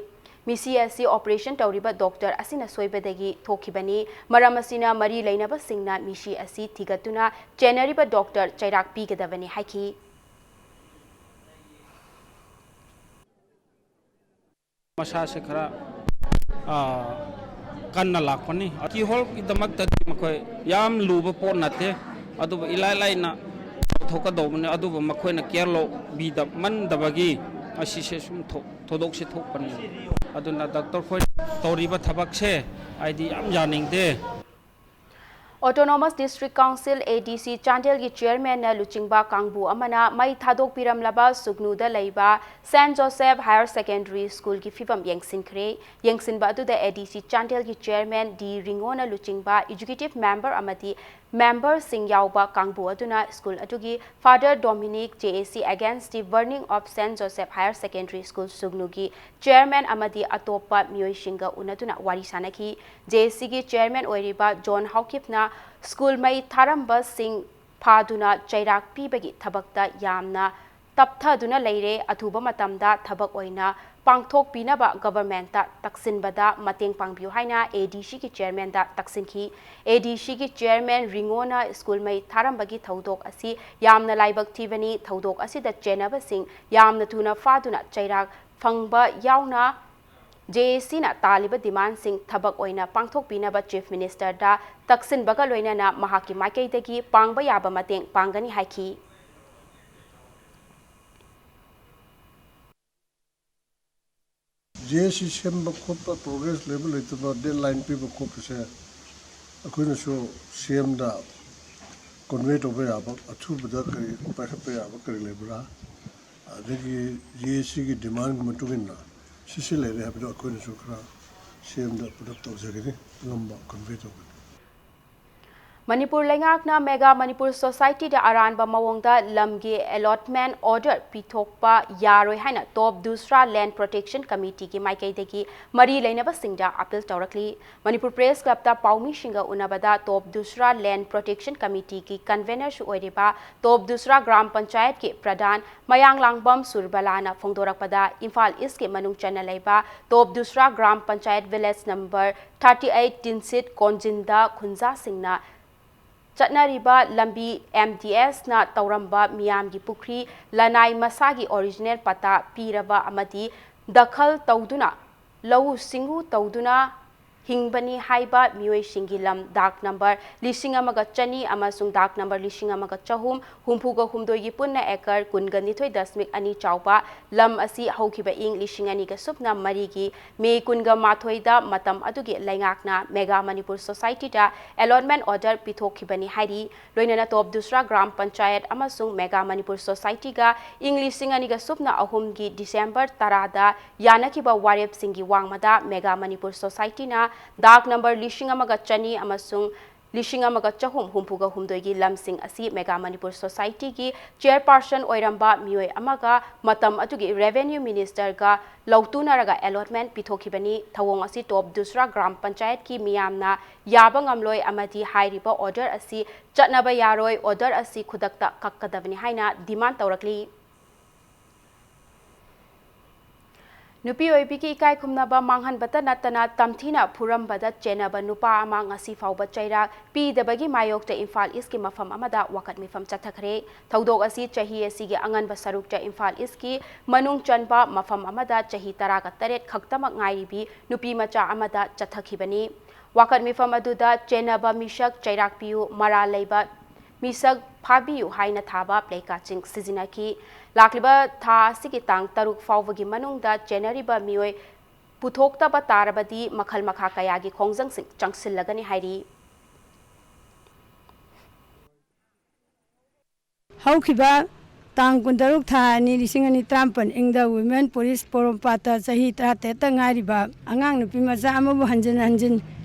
ꯃꯤꯁꯤ ꯑꯁꯤ ꯑꯣꯄꯔꯦꯁꯟ ꯇꯧꯔꯤꯕ ꯗꯣꯛꯇꯔ ꯑꯁꯤꯅ ꯁꯣꯏꯕꯗꯒꯤ ꯊꯣꯛꯈꯤꯕꯅꯤ꯫ ꯃꯔꯝ ꯑꯁꯤꯅ ꯃꯔꯤ ꯂꯩꯅꯕꯁꯤꯡꯅ ꯃꯤꯁꯤ ꯑꯁꯤ ꯊꯤꯒꯠꯇꯨꯅ ꯆꯦꯟꯅꯔꯤꯕ ꯗꯣꯛꯇꯔ ꯆꯩꯔꯥꯛ ꯄꯤꯒꯗꯕꯅꯤ ꯍꯥꯏꯈꯤ꯫ ꯃꯁꯥꯁꯦ ꯈꯔ, ꯑ, ꯀꯟꯅ ꯂꯥꯛꯄꯅꯤ꯫ ꯀꯤꯍꯣꯜꯒꯤꯗꯃꯛꯇꯗꯤ ꯃꯈꯣꯏ ꯌꯥꯝ ꯂꯨꯕ ꯄꯣꯠ ꯅꯠꯇꯦ, ꯑꯗꯨꯕꯨ ꯏꯂꯥꯏ ꯂꯥꯏꯅ ꯇꯧꯊꯣꯛꯀꯗꯧꯕꯅꯤ꯫ ꯑꯗꯨꯕꯨ ꯃꯈꯣꯏꯅ ꯀꯦꯌꯔ ꯂꯧꯕꯤꯗꯃꯟꯗꯕꯒꯤ ꯑꯁꯤꯁꯦ ꯁꯨꯝ ꯊꯣꯛ-, ꯊꯧꯗꯣꯛꯁꯦ ꯊꯣꯛꯄꯅꯤ꯫ ꯑꯗꯨꯅ ꯗꯣꯛꯇꯔ ꯈꯣꯏ ꯇꯧꯔꯤꯕ ꯊꯕꯛꯁꯦ ꯑꯩꯗꯤ ꯌꯥꯝ ꯌꯥꯅꯤꯡꯗꯦ꯫ Autonomous District Council, A D C, ꯆꯥꯟꯗꯦꯜꯒꯤ ꯆꯤꯌꯔꯃꯦꯟꯅ ꯂꯨꯆꯤꯡꯕ ꯀꯥꯡꯕꯨ ꯑꯃꯅ ꯃꯩ ꯊꯥꯗꯣꯛꯄꯤꯔꯝꯂꯕ ꯁꯨꯒꯅꯨꯗ ꯂꯩꯕ Saint Joseph Higher Secondary Schoolꯒꯤ ꯐꯤꯕꯝ ꯌꯦꯡꯁꯤꯟꯈ꯭ꯔꯦ꯫ ꯌꯦꯡꯁꯤꯟꯕ ꯑꯗꯨꯗ A D C ꯆꯥꯟꯗꯦꯜꯒꯤ ꯆꯤꯌꯔꯃꯦꯟ ꯗꯤ ꯔꯤꯉꯣꯅ ꯂꯨꯆꯤꯡꯕ executive member ꯑꯃꯗꯤ memberꯁꯤꯡ ꯌꯥꯎꯕ ꯀꯥꯡꯕꯨ ꯑꯗꯨꯅ ꯁ꯭ꯀꯨꯜ ꯑꯗꯨꯒꯤ Father Dominic, J A C against the burning of Saint Joseph Higher Secondary School ꯁꯨꯒꯅꯨꯒꯤ ꯆꯤꯌꯔꯃꯦꯟ ꯑꯃꯗꯤ ꯑꯇꯣꯞꯄ ꯃꯤꯑꯣꯏꯁꯤꯡꯒ ꯎꯅꯗꯨꯅ ꯋꯥꯔꯤ ꯁꯥꯅꯈꯤ꯫ J A Cꯒꯤ ꯆꯤꯌꯔꯃꯦꯟ ꯑꯣꯏꯔꯤꯕ ꯖꯣꯟ ꯍꯥꯎꯀꯤꯞꯅ ꯁ꯭ꯀꯨꯜ ꯃꯩ ꯊꯥꯔꯝꯕꯁꯤꯡ ꯐꯥꯗꯨꯅ ꯆꯩꯔꯥꯛ ꯄꯤꯕꯒꯤ ꯊꯕꯛꯇ ꯌꯥꯝꯅ ꯇꯞꯊꯗꯨꯅ ꯂꯩꯔꯦ, ꯑꯊꯨꯕ ꯃꯇꯝꯗ ꯊꯕꯛ ꯑꯣꯏꯅ ꯄꯥꯡꯊꯣꯛꯄꯤꯅꯕ ꯒꯚꯔꯟꯃꯦꯟꯠꯇ ꯇꯛꯁꯤꯟꯕꯗ ꯃꯇꯦꯡ ꯄꯥꯡꯕꯤꯌꯨ ꯍꯥꯏꯅ A D Cꯒꯤ ꯆꯤꯌꯔꯃꯦꯟꯗ ꯇꯛꯁꯤꯟꯈꯤ꯫ A D Cꯒꯤ ꯆꯤꯌꯔꯃꯦꯟ ꯔꯤꯉꯣꯅ ꯁ꯭ꯀꯨꯜ ꯃꯩ ꯊꯥꯔꯝꯕꯒꯤ ꯊꯧꯗꯣꯛ ꯑꯁꯤ ꯌꯥꯝꯅ ꯂꯥꯏꯕꯛ ꯊꯤꯕꯅꯤ, ꯊꯧꯗꯣꯛ ꯑꯁꯤꯗ ꯆꯦꯟꯅꯕꯁꯤꯡ ꯌꯥꯝꯅ ꯊꯨꯅ ꯐꯥꯗꯨꯅ ꯆꯩꯔꯥꯛ ꯐꯪꯕ ꯌꯥꯎꯅ J A Cꯅ ꯇꯥꯜꯂꯤꯕ demandꯁꯤꯡ ꯊꯕꯛ ꯑꯣꯏꯅ ꯄꯥꯡꯊꯣꯛꯄꯤꯅꯕ Chief Ministerꯗ ꯇꯛꯁꯤꯟꯕꯒ ꯂꯣꯏꯅꯅ ꯃꯍꯥꯛꯀꯤ ꯃꯥꯏꯀꯩꯗꯒꯤ ꯄꯥꯡꯕ ꯌꯥꯕ ꯃꯇꯦꯡ ꯄꯥꯡꯒꯅꯤ ꯍꯥꯏꯈꯤ꯫ J A C ꯁꯦꯝꯕ ꯈꯣꯠꯄ, progress ꯂꯩꯕ ꯂꯩꯇꯕ, deadline ꯄꯤꯕ ꯈꯣꯠꯄꯁꯦ ꯑꯩꯈꯣꯏꯅꯁꯨ C Mꯗ convey ꯇꯧꯕ ꯌꯥꯕ, ꯑꯊꯨꯕꯗ ꯀꯔꯤ ꯄꯥꯏꯈꯠꯄ ꯌꯥꯕ ꯀꯔꯤ ꯂꯩꯕ꯭ꯔꯥ, ꯑꯗꯒꯤ J A Cꯒꯤ demandꯒꯤ ꯃꯇꯨꯡ ꯏꯟꯅ ꯁꯤ ꯁꯤ ꯂꯩꯔꯦ ꯍꯥꯏꯕꯗꯣ ꯑꯩꯈꯣꯏꯅꯁꯨ ꯈꯔ C Mꯗ put up ꯇꯧꯖꯒꯅꯤ, ꯑꯉꯝꯕ convey ꯇꯧꯒꯅꯤ꯫ ꯃꯅꯤꯄꯨꯔ ꯂꯩꯉꯥꯛꯅ Mega Manipur Societyꯗ ꯑꯔꯥꯟꯕ ꯃꯑꯣꯡꯗ ꯂꯝꯒꯤ allotment order ꯄꯤꯊꯣꯛꯄ ꯌꯥꯔꯣꯏ ꯍꯥꯏꯅ Top Dusra Land Protection Committeeꯒꯤ ꯃꯥꯏꯀꯩꯗꯒꯤ ꯃꯔꯤ ꯂꯩꯅꯕꯁꯤꯡꯗ appeal ꯇꯧꯔꯛꯂꯤ꯫ Manipur Press Clubꯇ ꯄꯥꯎꯃꯤꯁꯤꯡꯒ ꯎꯅꯕꯗ Top Dusra Land Protection Committeeꯒꯤ convenerꯁꯨ ꯑꯣꯏꯔꯤꯕ Top Dusra ꯒ꯭ꯔꯥꯝ ꯄꯟꯆꯥꯌꯠꯀꯤ ꯄ꯭ꯔꯙꯥꯟ ꯃꯌꯥꯡꯂꯥꯡꯕꯝ ꯁꯨꯔꯕꯂꯥꯅ ꯐꯣꯡꯗꯣꯔꯛꯄꯗ, ꯏꯝꯐꯥꯜ Eastꯀꯤ ꯃꯅꯨꯡ ꯆꯟꯅ ꯂꯩꯕ Top Dusra Gram Panchayat village number thirty eight ꯇꯤꯟꯁꯤꯠ ꯀꯣꯟꯖꯤꯟꯗ ꯈꯨꯟꯖꯥꯁꯤꯡꯅ ꯆꯠꯅꯔꯤꯕ ꯂꯝꯕꯤ MDSꯅ ꯇꯧꯔꯝꯕ ꯃꯤꯌꯥꯝꯒꯤ ꯄꯨꯈ꯭ꯔꯤ ꯂꯅꯥꯏ ꯃꯁꯥꯒꯤ original ꯄꯇꯥ ꯄꯤꯔꯕ ꯑꯃꯗꯤ ꯗꯈꯜ ꯇꯧꯗꯨꯅ ꯂꯧꯎ ꯁꯤꯡꯎ ꯇꯧꯗꯨꯅ ꯍꯤꯡꯕꯅꯤ ꯍꯥꯏꯕ ꯃꯤꯑꯣꯏꯁꯤꯡꯒꯤ ꯂꯝ ꯗꯥꯛ ꯅꯝꯕꯔ ꯂꯤꯁꯤꯡ ꯑꯃꯒ ꯆꯅꯤ ꯑꯃꯁꯨꯡ ꯗꯥꯛ ꯅꯝꯕꯔ ꯂꯤꯁꯤꯡ ꯑꯃꯒ ꯆꯍꯨꯝ ꯍꯨꯝꯐꯨꯒ ꯍꯨꯝꯗꯣꯏꯒꯤ ꯄꯨꯟꯅ ꯑꯦꯀꯔ ꯀꯨꯟꯒ ꯅꯤꯊꯣꯏ ꯗꯁꯃꯤꯛ ꯑꯅꯤ ꯆꯥꯎꯕ ꯂꯝ ꯑꯁꯤ ꯍꯧꯈꯤꯕ ꯏꯪ ꯂꯤꯁꯤꯡ ꯑꯅꯤꯒ ꯁꯨꯞꯅ ꯃꯔꯤꯒꯤ ꯃꯦ ꯀꯨꯟꯒ ꯃꯥꯊꯣꯏꯗ ꯃꯇꯝ ꯑꯗꯨꯒꯤ ꯂꯩꯉꯥꯛꯅ ꯃꯦꯒꯥ ꯃꯅꯤꯄꯨꯔ ꯁꯣꯁꯥꯏꯇꯤꯗ ꯑꯦꯂꯣꯠꯃꯦꯟ ꯑꯣꯔꯗꯔ ꯄꯤꯊꯣꯛꯈꯤꯕꯅꯤ ꯍꯥꯏꯔꯤ꯫ ꯂꯣꯏꯅꯅ ꯇꯣꯞ ꯗꯨꯁ꯭ꯔꯥ ꯒ꯭ꯔꯥꯝ ꯄꯟꯆꯥꯌꯠ ꯑꯃꯁꯨꯡ ꯃꯦꯒꯥ ꯃꯅꯤꯄꯨꯔ ꯁꯣꯁꯥꯏꯇꯤꯒ ꯏꯪ ꯂꯤꯁꯤꯡ ꯑꯅꯤꯒ ꯁꯨꯞꯅ ꯑꯍꯨꯝꯒꯤ ꯗꯤꯁꯦꯝꯕꯔ ꯇꯔꯥꯗ ꯌꯥꯅꯈꯤꯕ ꯋꯥꯔꯦꯞꯁꯤꯡꯒꯤ ꯋꯥꯡꯃꯗ ꯃꯦꯒꯥ ꯃꯅꯤꯄꯨꯔ ꯁꯣꯁꯥꯏꯇꯤꯅ ꯗꯥꯛ ꯅꯝꯕꯔ ꯂꯤꯁꯤꯡ ꯑꯃꯒ ꯆꯅꯤ ꯑꯃꯁꯨꯡ ꯂꯤꯁꯤꯡ ꯑꯃꯒ ꯆꯍꯨꯝ ꯍꯨꯝꯐꯨꯒ ꯍꯨꯝꯗꯣꯏꯒꯤ ꯂꯝꯁꯤꯡ ꯑꯁꯤ ꯃꯦꯒꯥ ꯃꯅꯤꯄꯨꯔ ꯁꯣꯁꯥꯏꯇꯤꯒꯤ ꯆꯦꯌꯔꯄꯥꯔꯁꯟ ꯑꯣꯏꯔꯝꯕ ꯃꯤꯑꯣꯏ ꯑꯃꯒ ꯃꯇꯝ ꯑꯗꯨꯒꯤ ꯔꯦꯚꯦꯅ꯭ꯌꯨ ꯃꯤꯅꯤꯁꯇꯔꯒ ꯂꯧꯇꯨꯅꯔꯒ ꯑꯦꯂꯣꯠꯃꯦꯟ ꯄꯤꯊꯣꯛꯈꯤꯕꯅꯤ꯫ ꯊꯧꯑꯣꯡ ꯑꯁꯤ ꯇꯣꯞ ꯗꯨꯁ꯭ꯔꯥ ꯒ꯭ꯔꯥꯝ ꯄꯟꯆꯥꯌꯠꯀꯤ ꯃꯤꯌꯥꯝꯅ ꯌꯥꯕ ꯉꯝꯂꯣꯏ ꯑꯃꯗꯤ ꯍꯥꯏꯔꯤꯕ ꯑꯣꯔꯗꯔ ꯑꯁꯤ ꯆꯠꯅꯕ ꯌꯥꯔꯣꯏ, ꯑꯣꯔꯗꯔ ꯑꯁꯤ ꯈꯨꯗꯛꯇ ꯀꯛꯀꯗꯕꯅꯤ ꯍꯥꯏꯅ ꯗꯤꯃꯥꯟ ꯇꯧꯔꯛꯂꯤ꯫ ꯅꯨꯄꯤ ꯑꯣꯏꯕꯤꯒꯤ ꯏꯀꯥꯏ ꯈꯨꯝꯅꯕ ꯃꯥꯡꯍꯟꯕꯇ ꯅꯠꯇꯅ ꯇꯝꯊꯤꯅ ꯐꯨꯔꯝꯕꯗ ꯆꯦꯟꯅꯕ ꯅꯨꯄꯥ ꯑꯃ ꯉꯁꯤ ꯐꯥꯎꯕ ꯆꯩꯔꯥꯛ ꯄꯤꯗꯕꯒꯤ ꯃꯥꯌꯣꯛꯇ ꯏꯝꯐꯥꯜ ꯏꯁꯀꯤ ꯃꯐꯝ ꯑꯃꯗ ꯋꯥꯀꯠ ꯃꯤꯐꯝ ꯆꯠꯊꯈ꯭ꯔꯦ꯫ ꯊꯧꯗꯣꯛ ꯑꯁꯤ ꯆꯍꯤ ꯑꯁꯤꯒꯤ ꯑꯉꯟꯕ ꯁꯔꯨꯛꯇ ꯏꯝꯐꯥꯜ ꯏꯁꯀꯤ ꯃꯅꯨꯡ ꯆꯟꯕ ꯃꯐꯝ ꯑꯃꯗ ꯆꯍꯤ ꯇꯔꯥꯒ ꯇꯔꯦꯠ ꯈꯛꯇꯃꯛ ꯉꯥꯏꯔꯤꯕꯤ ꯅꯨꯄꯤ ꯃꯆꯥ ꯑꯃꯗ ꯆꯠꯊꯈꯤꯕꯅꯤ꯫ ꯋꯥꯀꯠ ꯃꯤꯐꯝ ꯑꯗꯨꯗ ꯆꯦꯟꯅꯕ ꯃꯤꯁꯛ, ꯆꯩꯔꯥꯛ ꯄꯤꯌꯨ, ꯃꯔꯥꯜ ꯂꯩꯕ ꯃꯤꯁꯛ ꯐꯥꯕꯤꯌꯨ ꯍꯥꯏꯅ ꯊꯥꯕ ꯄ꯭ꯂꯦ ꯀꯥꯔꯗꯁꯤꯡ ꯁꯤꯖꯤꯟꯅꯈꯤ꯫ ꯂꯥꯛꯂꯤꯕ ꯊꯥ ꯑꯁꯤꯒꯤ ꯇꯥꯡ ꯇꯔꯨꯛ ꯐꯥꯎꯕꯒꯤ ꯃꯅꯨꯡꯗ ꯆꯦꯟꯅꯔꯤꯕ ꯃꯤꯑꯣꯏ ꯄꯨꯊꯣꯛꯇꯕ ꯇꯥꯔꯕꯗꯤ ꯃꯈꯜ ꯃꯈꯥ ꯀꯌꯥꯒꯤ ꯈꯣꯡꯖꯪꯁꯤꯡ ꯆꯪꯁꯤꯜꯂꯒꯅꯤ ꯍꯥꯏꯔꯤ꯫ ꯍꯧꯈꯤꯕ ꯇꯥꯡ ꯀꯨꯟꯇꯔꯨꯛ ꯊꯥ ꯑꯅꯤ ꯂꯤꯁꯤꯡ ꯑꯅꯤ ꯇꯔꯥꯃꯥꯄꯟ ꯏꯪꯗ ꯋꯤꯃꯦꯟ ꯄꯨꯂꯤꯁ ꯄꯣꯔꯣꯝꯄꯥꯠꯇ ꯆꯍꯤ ꯇꯔꯥꯇꯔꯦꯠꯇ ꯉꯥꯏꯔꯤꯕ ꯑꯉꯥꯡ ꯅꯨꯄꯤ ꯃꯆꯥ ꯑꯃꯕꯨ ꯍꯟꯖꯤꯟ ꯍꯟꯖꯤꯟ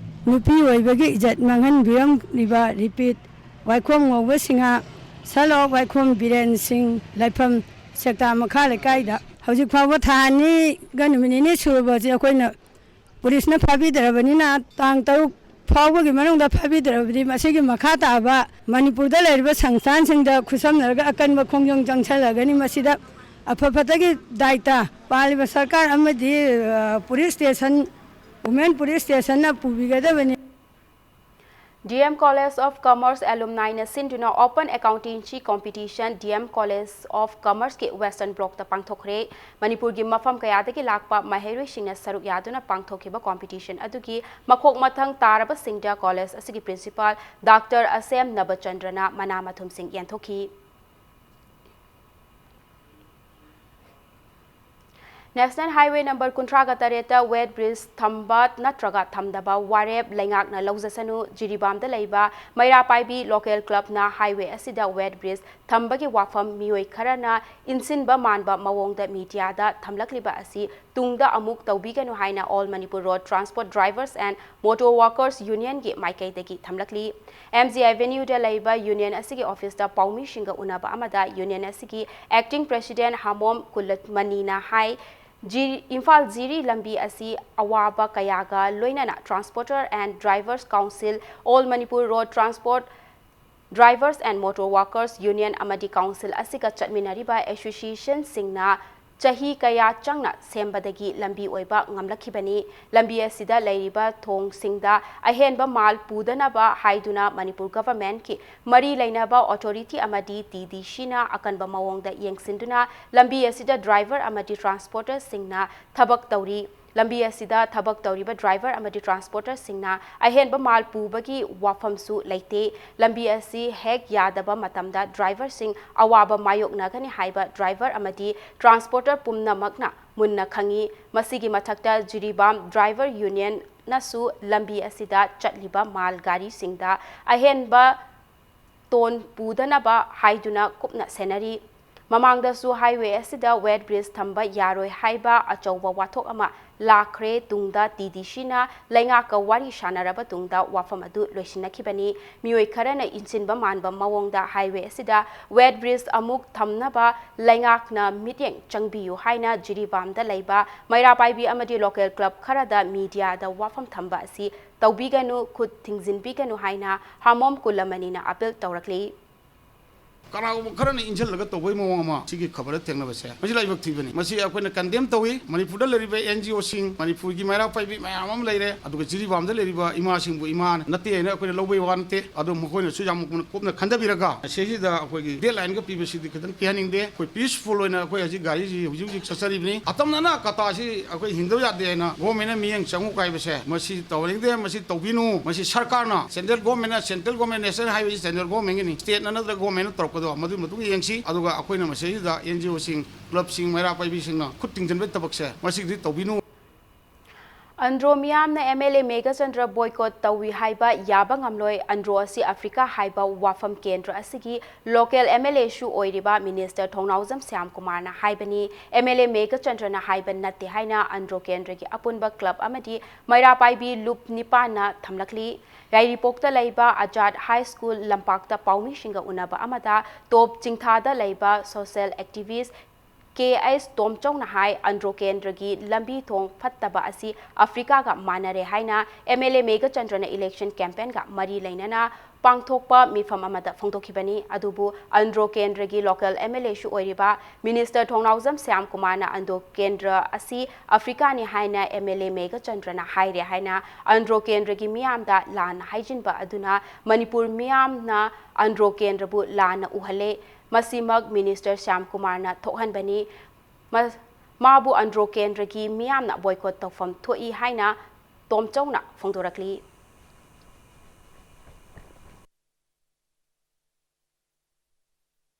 ꯅꯨꯄꯤ ꯑꯣꯏꯕꯒꯤ ꯏꯖꯠ ꯃꯥꯡꯍꯟꯕꯤꯔꯝꯂꯤꯕ ꯔꯤꯄꯤꯠ ꯋꯥꯏꯈꯣꯝ ꯉꯧꯕ ꯁꯤꯡꯍ, ꯁꯟ ꯑꯣꯐ ꯋꯥꯏꯈꯣꯝ ꯕꯤꯔꯦꯟ ꯁꯤꯡ, ꯂꯥꯏꯐꯝ ꯁꯦꯛꯇꯥ ꯃꯈꯥ ꯂꯩꯀꯥꯏꯗ ꯍꯧꯖꯤꯛ ꯐꯥꯎꯕ ꯊꯥ ꯑꯅꯤꯒ ꯅꯨꯃꯤꯠ ꯅꯤꯅꯤ ꯁꯨꯔꯕꯁꯤ ꯑꯩꯈꯣꯏꯅ ꯄꯨꯂꯤꯁꯅ ꯐꯥꯕꯤꯗ꯭ꯔꯕꯅꯤꯅ ꯇꯥꯡ ꯇꯔꯨꯛ ꯐꯥꯎꯕꯒꯤ ꯃꯅꯨꯡꯗ ꯐꯥꯕꯤꯗ꯭ꯔꯕꯗꯤ ꯃꯁꯤꯒꯤ ꯃꯈꯥ ꯇꯥꯕ ꯃꯅꯤꯄꯨꯔꯗ ꯂꯩꯔꯤꯕ ꯁꯪꯁꯊꯥꯟꯁꯤꯡꯗ ꯈꯨꯠꯁꯝꯅꯔꯒ ꯑꯀꯟꯕ ꯈꯣꯡꯖꯪ ꯆꯪꯁꯤꯜꯂꯒꯅꯤ꯫ ꯃꯁꯤꯗ ꯑꯐ ꯐꯠꯇꯒꯤ ꯗꯥꯏꯇ ꯄꯥꯜꯂꯤꯕ ꯁꯔꯀꯥꯔ ꯑꯃꯗꯤ, ꯑ, ꯄꯨꯂꯤꯁ ꯁ꯭ꯇꯦꯁꯟ, ꯋꯨꯃꯦꯟ ꯄꯨꯂꯤꯁ ꯁ꯭ꯇꯦꯁꯟꯅ ꯄꯨꯕꯤꯒꯗꯕꯅꯤ꯫ D M College of Commerce alumni ꯅ ꯁꯤꯟꯗꯨꯅ Open Accountancy Competition D M College of Commerce ꯀꯤ Western Block ꯇ ꯄꯥꯡꯊꯣꯛꯈ꯭ꯔꯦ꯫ ꯃꯅꯤꯄꯨꯔꯒꯤ ꯃꯐꯝ ꯀꯌꯥꯗꯒꯤ ꯂꯥꯛꯄ ꯃꯍꯩꯔꯣꯏꯁꯤꯡꯅ ꯁꯔꯨꯛ ꯌꯥꯗꯨꯅ ꯄꯥꯡꯊꯣꯛꯈꯤꯕ competition ꯑꯗꯨꯒꯤ ꯃꯈꯣꯛ ꯃꯊꯪ ꯇꯥꯔꯕꯁꯤꯡꯗ college ꯑꯁꯤꯒꯤ principal Doctor ꯑꯁꯦꯝ ꯅꯕꯆꯟꯗ꯭ꯔꯅ ꯃꯅꯥ ꯃꯊꯨꯝꯁꯤꯡ ꯌꯦꯟꯊꯣꯛꯈꯤ꯫ National Highway number ꯀꯨꯟꯊ꯭ꯔꯥꯒ ꯇꯔꯦꯠꯇ weight bridge ꯊꯝꯕ ꯅꯠꯇ꯭ꯔꯒ ꯊꯝꯗꯕ ꯋꯥꯔꯦꯞ ꯂꯩꯉꯥꯛꯅ ꯂꯧꯖꯁꯅꯨ꯫ ꯖꯤꯔꯤꯕꯥꯝꯗ ꯂꯩꯕ ꯃꯩꯔꯥ ꯄꯥꯏꯕꯤ local club ꯅ highway ꯑꯁꯤꯗ weight bridge ꯊꯝꯕꯒꯤ ꯋꯥꯐꯝ ꯃꯤꯑꯣꯏ ꯈꯔꯅ ꯏꯟꯁꯤꯟꯕ ꯃꯥꯟꯕ ꯃꯑꯣꯡꯗ media ꯗ ꯊꯝꯂꯛꯂꯤꯕ ꯑꯁꯤ ꯇꯨꯡꯗ ꯑꯃꯨꯛ ꯇꯧꯕꯤꯒꯅꯨ ꯍꯥꯏꯅ All Manipur Road Transport Drivers and Motor Workers Union ꯒꯤ ꯃꯥꯏꯀꯩꯗꯒꯤ ꯊꯝꯂꯛꯂꯤ꯫ M G Avenue ꯗ ꯂꯩꯕ union ꯑꯁꯤꯒꯤ office ꯇ ꯄꯥꯎꯃꯤꯁꯤꯡꯒ ꯎꯅꯕ ꯑꯃꯗ union ꯑꯁꯤꯒꯤ acting president ꯍꯥꯃꯣꯝ ꯀꯨꯂꯃꯅꯤꯅ ꯍꯥꯏ, ꯖꯤ-, ꯏꯝꯐꯥꯜ ꯖꯤꯔꯤ ꯂꯝꯕꯤ ꯑꯁꯤ ꯑꯋꯥꯕ ꯀꯌꯥꯒ ꯂꯣꯏꯅꯅ Transporter and Drivers Council, All Manipur Road Transport Drivers and Motor Workers Union ꯑꯃꯗꯤ council ꯑꯁꯤꯒ ꯆꯠꯃꯤꯟꯅꯔꯤꯕ association ꯁꯤꯡꯅ ꯆꯍꯤ ꯀꯌꯥ ꯆꯪꯅ ꯁꯦꯝꯕꯗꯒꯤ ꯂꯝꯕꯤ ꯑꯣꯏꯕ ꯉꯝꯂꯛꯈꯤꯕꯅꯤ꯫ ꯂꯝꯕꯤ ꯑꯁꯤꯗ ꯂꯩꯔꯤꯕ ꯊꯣꯡꯁꯤꯡꯗ ꯑꯍꯦꯟꯕ ꯃꯥꯜ ꯄꯨꯗꯅꯕ ꯍꯥꯏꯗꯨꯅ ꯃꯅꯤꯄꯨꯔ government ꯀꯤ ꯃꯔꯤ ꯂꯩꯅꯕ authority ꯑꯃꯗꯤ T D C ꯅ ꯑꯀꯟꯕ ꯃꯑꯣꯡꯗ ꯌꯦꯡꯁꯤꯟꯗꯨꯅ ꯂꯝꯕꯤ ꯑꯁꯤꯗ driver ꯑꯃꯗꯤ transporter ꯁꯤꯡꯅ ꯊꯕꯛ ꯇꯧꯔꯤ꯫ ꯂꯝꯕꯤ ꯑꯁꯤꯗ ꯊꯕꯛ ꯇꯧꯔꯤꯕ driver ꯑꯃꯗꯤ transporter ꯁꯤꯡꯅ ꯑꯍꯦꯟꯕ ꯃꯥꯜ ꯄꯨꯕꯒꯤ ꯋꯥꯐꯝꯁꯨ ꯂꯩꯇꯦ꯫ ꯂꯝꯕꯤ ꯑꯁꯤ ꯍꯦꯛ ꯌꯥꯗꯕ ꯃꯇꯝꯗ driver ꯁꯤꯡ ꯑꯋꯥꯕ ꯃꯥꯌꯣꯛꯅꯒꯅꯤ ꯍꯥꯏꯕ driver ꯑꯃꯗꯤ transporter ꯄꯨꯝꯅꯃꯛꯅ ꯃꯨꯟꯅ ꯈꯪꯏ꯫ ꯃꯁꯤꯒꯤ ꯃꯊꯛꯇ ꯖꯤꯔꯤꯕꯥꯝ driver union ꯅꯁꯨ ꯂꯝꯕꯤ ꯑꯁꯤꯗ ꯆꯠꯂꯤꯕ ꯃꯥꯜ ꯒꯥꯔꯤꯁꯤꯡꯗ ꯑꯍꯦꯟꯕ ꯇꯣꯟ ꯄꯨꯗꯅꯕ ꯍꯥꯏꯗꯨꯅ ꯀꯨꯞꯅ ꯁꯦꯟꯅꯔꯤ꯫ ꯃꯃꯥꯡꯗꯁꯨ highway ꯑꯁꯤꯗ weight bridge ꯊꯝꯕ ꯌꯥꯔꯣꯏ ꯍꯥꯏꯕ ꯑꯆꯧꯕ ꯋꯥꯊꯣꯛ ꯑꯃ ꯂꯥꯛꯈ꯭ꯔꯦ꯫ ꯇꯨꯡꯗ T D C ꯅ ꯂꯩꯉꯥꯛꯀ ꯋꯥꯔꯤ ꯁꯥꯟꯅꯔꯕ ꯇꯨꯡꯗ ꯋꯥꯐꯝ ꯑꯗꯨ ꯂꯣꯏꯁꯤꯟꯅꯈꯤꯕꯅꯤ꯫ ꯃꯤꯑꯣꯏ ꯈꯔꯅ ꯏꯟꯁꯤꯟꯕ ꯃꯥꯟꯕ ꯃꯑꯣꯡꯗ highway ꯑꯁꯤꯗ weight bridge ꯑꯃꯨꯛ ꯊꯝꯅꯕ ꯂꯩꯉꯥꯛꯅ ꯃꯤꯠꯌꯦꯡ ꯆꯪꯕꯤꯌꯨ ꯍꯥꯏꯅ ꯖꯤꯔꯤꯕꯥꯝꯗ ꯂꯩꯕ ꯃꯩꯔꯥ ꯄꯥꯏꯕꯤ ꯑꯃꯗꯤ local club ꯈꯔꯗ media ꯗ ꯋꯥꯐꯝ ꯊꯝꯕ ꯑꯁꯤ ꯇꯧꯕꯤꯒꯅꯨ, ꯈꯨꯠ ꯊꯤꯡꯖꯤꯟꯕꯤꯒꯅꯨ ꯍꯥꯏꯅ ꯍꯥꯃꯣꯝ ꯀꯨꯂꯃꯅꯤꯅ appeal ꯇꯧꯔꯛꯂꯤ꯫ ꯀꯅꯥꯒꯨꯝꯕ ꯈꯔꯅ ꯏꯟꯁꯤꯜꯂꯒ ꯇꯧꯕꯒꯤ ꯃꯑꯣꯡ ꯑꯃ ꯁꯤꯒꯤ ꯈꯕꯔꯗ ꯊꯦꯡꯅꯕꯁꯦ, ꯃꯁꯤ ꯂꯥꯏꯕꯛ ꯊꯤꯕꯅꯤ꯫ ꯃꯁꯤ ꯑꯩꯈꯣꯏꯅ ꯀꯟꯗꯦꯝ ꯇꯧꯏ꯫ ꯃꯅꯤꯄꯨꯔꯗ ꯂꯩꯔꯤꯕ ꯑꯦꯟ ꯖꯤ ꯑꯣꯁꯤꯡ, ꯃꯅꯤꯄꯨꯔꯒꯤ ꯃꯩꯔꯥ ꯄꯥꯏꯕꯤ ꯃꯌꯥꯝ ꯑꯃ ꯂꯩꯔꯦ, ꯑꯗꯨꯒ ꯖꯤꯔꯤꯕꯥꯝꯗ ꯂꯩꯔꯤꯕ ꯏꯃꯥꯁꯤꯡꯕꯨ ꯏꯃꯥ ꯅꯠꯇꯦ ꯍꯥꯏꯅ ꯑꯩꯈꯣꯏꯅ ꯂꯧꯕꯒꯤ ꯋꯥ ꯅꯠꯇꯦ꯫ ꯑꯗꯣ ꯃꯈꯣꯏꯅꯁꯨ ꯌꯥꯝ ꯀꯨꯞꯅ ꯈꯟꯊꯕꯤꯔꯒ ꯁꯤꯁꯤꯗ ꯑꯩꯈꯣꯏꯒꯤ ꯗꯦꯠ ꯂꯥꯏꯟꯒ ꯄꯤꯕꯁꯤꯗꯤ ꯈꯤꯇꯪ ꯄꯤꯍꯟꯅꯤꯡꯗꯦ꯫ ꯑꯩꯈꯣꯏ ꯄꯤꯁꯐꯨꯜ ꯑꯣꯏꯅ ꯑꯩꯈꯣꯏ ꯍꯧꯖꯤꯛ ꯒꯥꯔꯤꯁꯤ ꯍꯧꯖꯤꯛ ꯍꯧꯖꯤꯛ ꯆꯠꯆꯔꯤꯕꯅꯤ꯫ ꯑꯇꯝꯅꯅ ꯀꯇꯥꯁꯤ ꯑꯩꯈꯣꯏ ꯍꯤꯡꯗꯕ ꯌꯥꯗꯦ ꯍꯥꯏꯅ ꯒꯣꯔꯃꯦꯟꯅ ꯃꯤꯠꯌꯦꯡ ꯆꯪꯉꯨ ꯀꯥꯏꯕꯁꯦ ꯃꯁꯤ ꯇꯧꯍꯟꯅꯤꯡꯗꯦ꯫ ꯃꯁꯤ ꯇꯧꯕꯤꯅꯨ꯫ ꯃꯁꯤ ꯁꯔꯀꯥꯔꯅ, ꯁꯦꯟꯇ꯭ꯔꯦꯜ ꯒꯣꯔꯃꯦꯟꯅ, ꯁꯦꯟꯇ꯭ꯔꯦꯜ ꯒꯣꯔꯃꯦꯟ, ꯅꯦꯁꯅꯦꯜ ꯍꯥꯏꯋꯦꯁꯤ ꯁꯦꯟꯇ꯭ꯔꯦꯜ ꯒꯣꯔꯃꯦꯟꯒꯤꯅꯤ, ꯁ꯭ꯇꯦꯠꯅ ꯅꯠꯇ꯭ꯔꯒ ꯒꯣꯔꯃꯦꯟꯅ ꯇꯧꯔꯛꯄꯗꯣ ꯃꯗꯨꯒꯤ ꯃꯇꯨꯡ ꯌꯦꯡꯁꯤ꯫ ꯑꯗꯨꯒ ꯑꯩꯈꯣꯏꯅ ꯃꯁꯤꯗꯩꯁꯤꯗ ꯑꯦꯟ ꯖꯤ ꯑꯣꯁꯤꯡ, ꯀ꯭ꯂꯕꯁꯤꯡ, ꯃꯩꯔꯥ ꯄꯥꯏꯕꯤꯁꯤꯡꯅ ꯈꯨꯠ ꯊꯤꯡꯖꯤꯟꯕꯒꯤ ꯊꯕꯛꯁꯦ ꯃꯁꯤꯒꯤꯗꯤ ꯇꯧꯕꯤꯅꯨ꯫ ꯑꯟꯗ꯭ꯔꯣ ꯃꯤꯌꯥꯝꯅ M L A Meghachandra boycott ꯇꯧꯏ ꯍꯥꯏꯕ ꯌꯥꯕ ꯉꯝꯂꯣꯏ꯫ ꯑꯟꯗ꯭ꯔꯣ ꯑꯁꯤ ꯑꯐ꯭ꯔꯤꯀꯥ ꯍꯥꯏꯕ ꯋꯥꯐꯝ ꯀꯦꯟꯗ꯭ꯔ ꯑꯁꯤꯒꯤ ꯂꯣꯀꯦꯜ ꯑꯦꯝ ꯑꯦꯜ ꯑꯦꯁꯨ ꯑꯣꯏꯔꯤꯕ ꯃꯤꯅꯤꯁꯇꯔ ꯊꯣꯡꯅꯥꯎꯖꯝ ꯁ꯭ꯌꯥꯝꯀꯨꯃꯥꯔꯅ ꯍꯥꯏꯕꯅꯤ꯫ ꯑꯦꯝ ꯑꯦꯜ ꯑꯦ ꯃꯦꯘꯆꯟꯗ꯭ꯔꯅ ꯍꯥꯏꯕ ꯅꯠꯇꯦ ꯍꯥꯏꯅ ꯑꯟꯗ꯭ꯔꯣ ꯀꯦꯟꯗ꯭ꯔꯒꯤ ꯑꯄꯨꯟꯕ ꯀ꯭ꯂꯕ ꯑꯃꯗꯤ ꯃꯩꯔꯥ ꯄꯥꯏꯕꯤ ꯂꯨꯞ ꯅꯤꯄꯥꯟꯅ ꯊꯝꯂꯛꯂꯤ꯫ ꯌꯥꯏꯔꯤꯄꯣꯛꯇ ꯂꯩꯕ ꯑꯖꯥꯗ ꯍꯥꯏ ꯁ꯭ꯀꯨꯜ ꯂꯝꯄꯥꯛꯇ ꯄꯥꯎꯃꯤꯁꯤꯡꯒ ꯎꯅꯕ ꯑꯃꯗ ꯇꯣꯞ ꯆꯤꯡꯊꯥꯗ ꯂꯩꯕ ꯁꯣꯁꯤꯌꯦꯜ ꯑꯦꯛꯇꯤꯚꯤꯁ ꯀꯦ ꯑꯩꯆ ꯇꯣꯝꯆꯧꯅ ꯍꯥꯏ, ꯑꯟꯗ꯭ꯔꯣ ꯀꯦꯟꯗ꯭ꯔꯒꯤ ꯂꯝꯕꯤ ꯊꯣꯡ ꯐꯠꯇꯕ ꯑꯁꯤ ꯑꯐ꯭ꯔꯤꯀꯥꯒ ꯃꯥꯟꯅꯔꯦ ꯍꯥꯏꯅ ꯑꯦꯝ ꯑꯦꯜ ꯑꯦ ꯃꯦꯘꯆꯟꯗ꯭ꯔꯅ ꯏꯂꯦꯛꯁꯟ ꯀꯦꯝꯄꯦꯟꯒ ꯃꯔꯤ ꯂꯩꯅꯅ ꯄꯥꯡꯊꯣꯛꯄ ꯃꯤꯐꯝ ꯑꯃꯗ ꯐꯣꯡꯗꯣꯛꯈꯤꯕꯅꯤ꯫ ꯑꯗꯨꯕꯨ ꯑꯟꯗ꯭ꯔꯣ ꯀꯦꯟꯗ꯭ꯔꯒꯤ ꯂꯣꯀꯦꯜ ꯑꯦꯝ ꯑꯦꯜ ꯑꯦꯁꯨ ꯑꯣꯏꯔꯤꯕ ꯃꯤꯅꯤꯁꯇꯔ ꯊꯣꯡꯅꯥꯎꯖꯝ ꯁ꯭ꯌꯥꯝꯀꯨꯃꯥꯔꯅ ꯑꯟꯗ꯭ꯔꯣ ꯀꯦꯟꯗ꯭ꯔ ꯑꯁꯤ ꯑꯐ꯭ꯔꯤꯀꯥꯅꯤ ꯍꯥꯏꯅ ꯑꯦꯝ ꯑꯦꯜ ꯑꯦ ꯃꯦꯘꯆꯟꯗ꯭ꯔꯅ ꯍꯥꯏꯔꯦ ꯍꯥꯏꯅ ꯑꯟꯗ꯭ꯔꯣ ꯀꯦꯟꯗ꯭ꯔꯒꯤ ꯃꯤꯌꯥꯝꯗ ꯂꯥꯟꯅ ꯍꯥꯏꯖꯤꯟꯕ ꯑꯗꯨꯅ ꯃꯅꯤꯄꯨꯔ ꯃꯤꯌꯥꯝꯅ ꯑꯟꯗ꯭ꯔꯣ ꯀꯦꯟꯗ꯭ꯔꯕꯨ ꯂꯥꯟꯅ ꯎꯍꯜꯂꯦ꯫ ꯃꯁꯤꯃꯛ ꯃꯤꯅꯤꯁꯇꯔ ꯁ꯭ꯌꯥꯝꯀꯨꯃꯥꯔꯅ ꯊꯣꯛꯍꯟꯕꯅꯤ꯫ ꯃ-, ꯃꯥꯕꯨ ꯑꯟꯗ꯭ꯔꯣ ꯀꯦꯟꯗ꯭ꯔꯒꯤ ꯃꯤꯌꯥꯝꯅ ꯕꯣꯏꯀꯣꯠ ꯇꯧꯐꯝ ꯊꯣꯛꯏ ꯍꯥꯏꯅ ꯇꯣꯝꯆꯧꯅ ꯐꯣꯡꯗꯣꯔꯛꯂꯤ꯫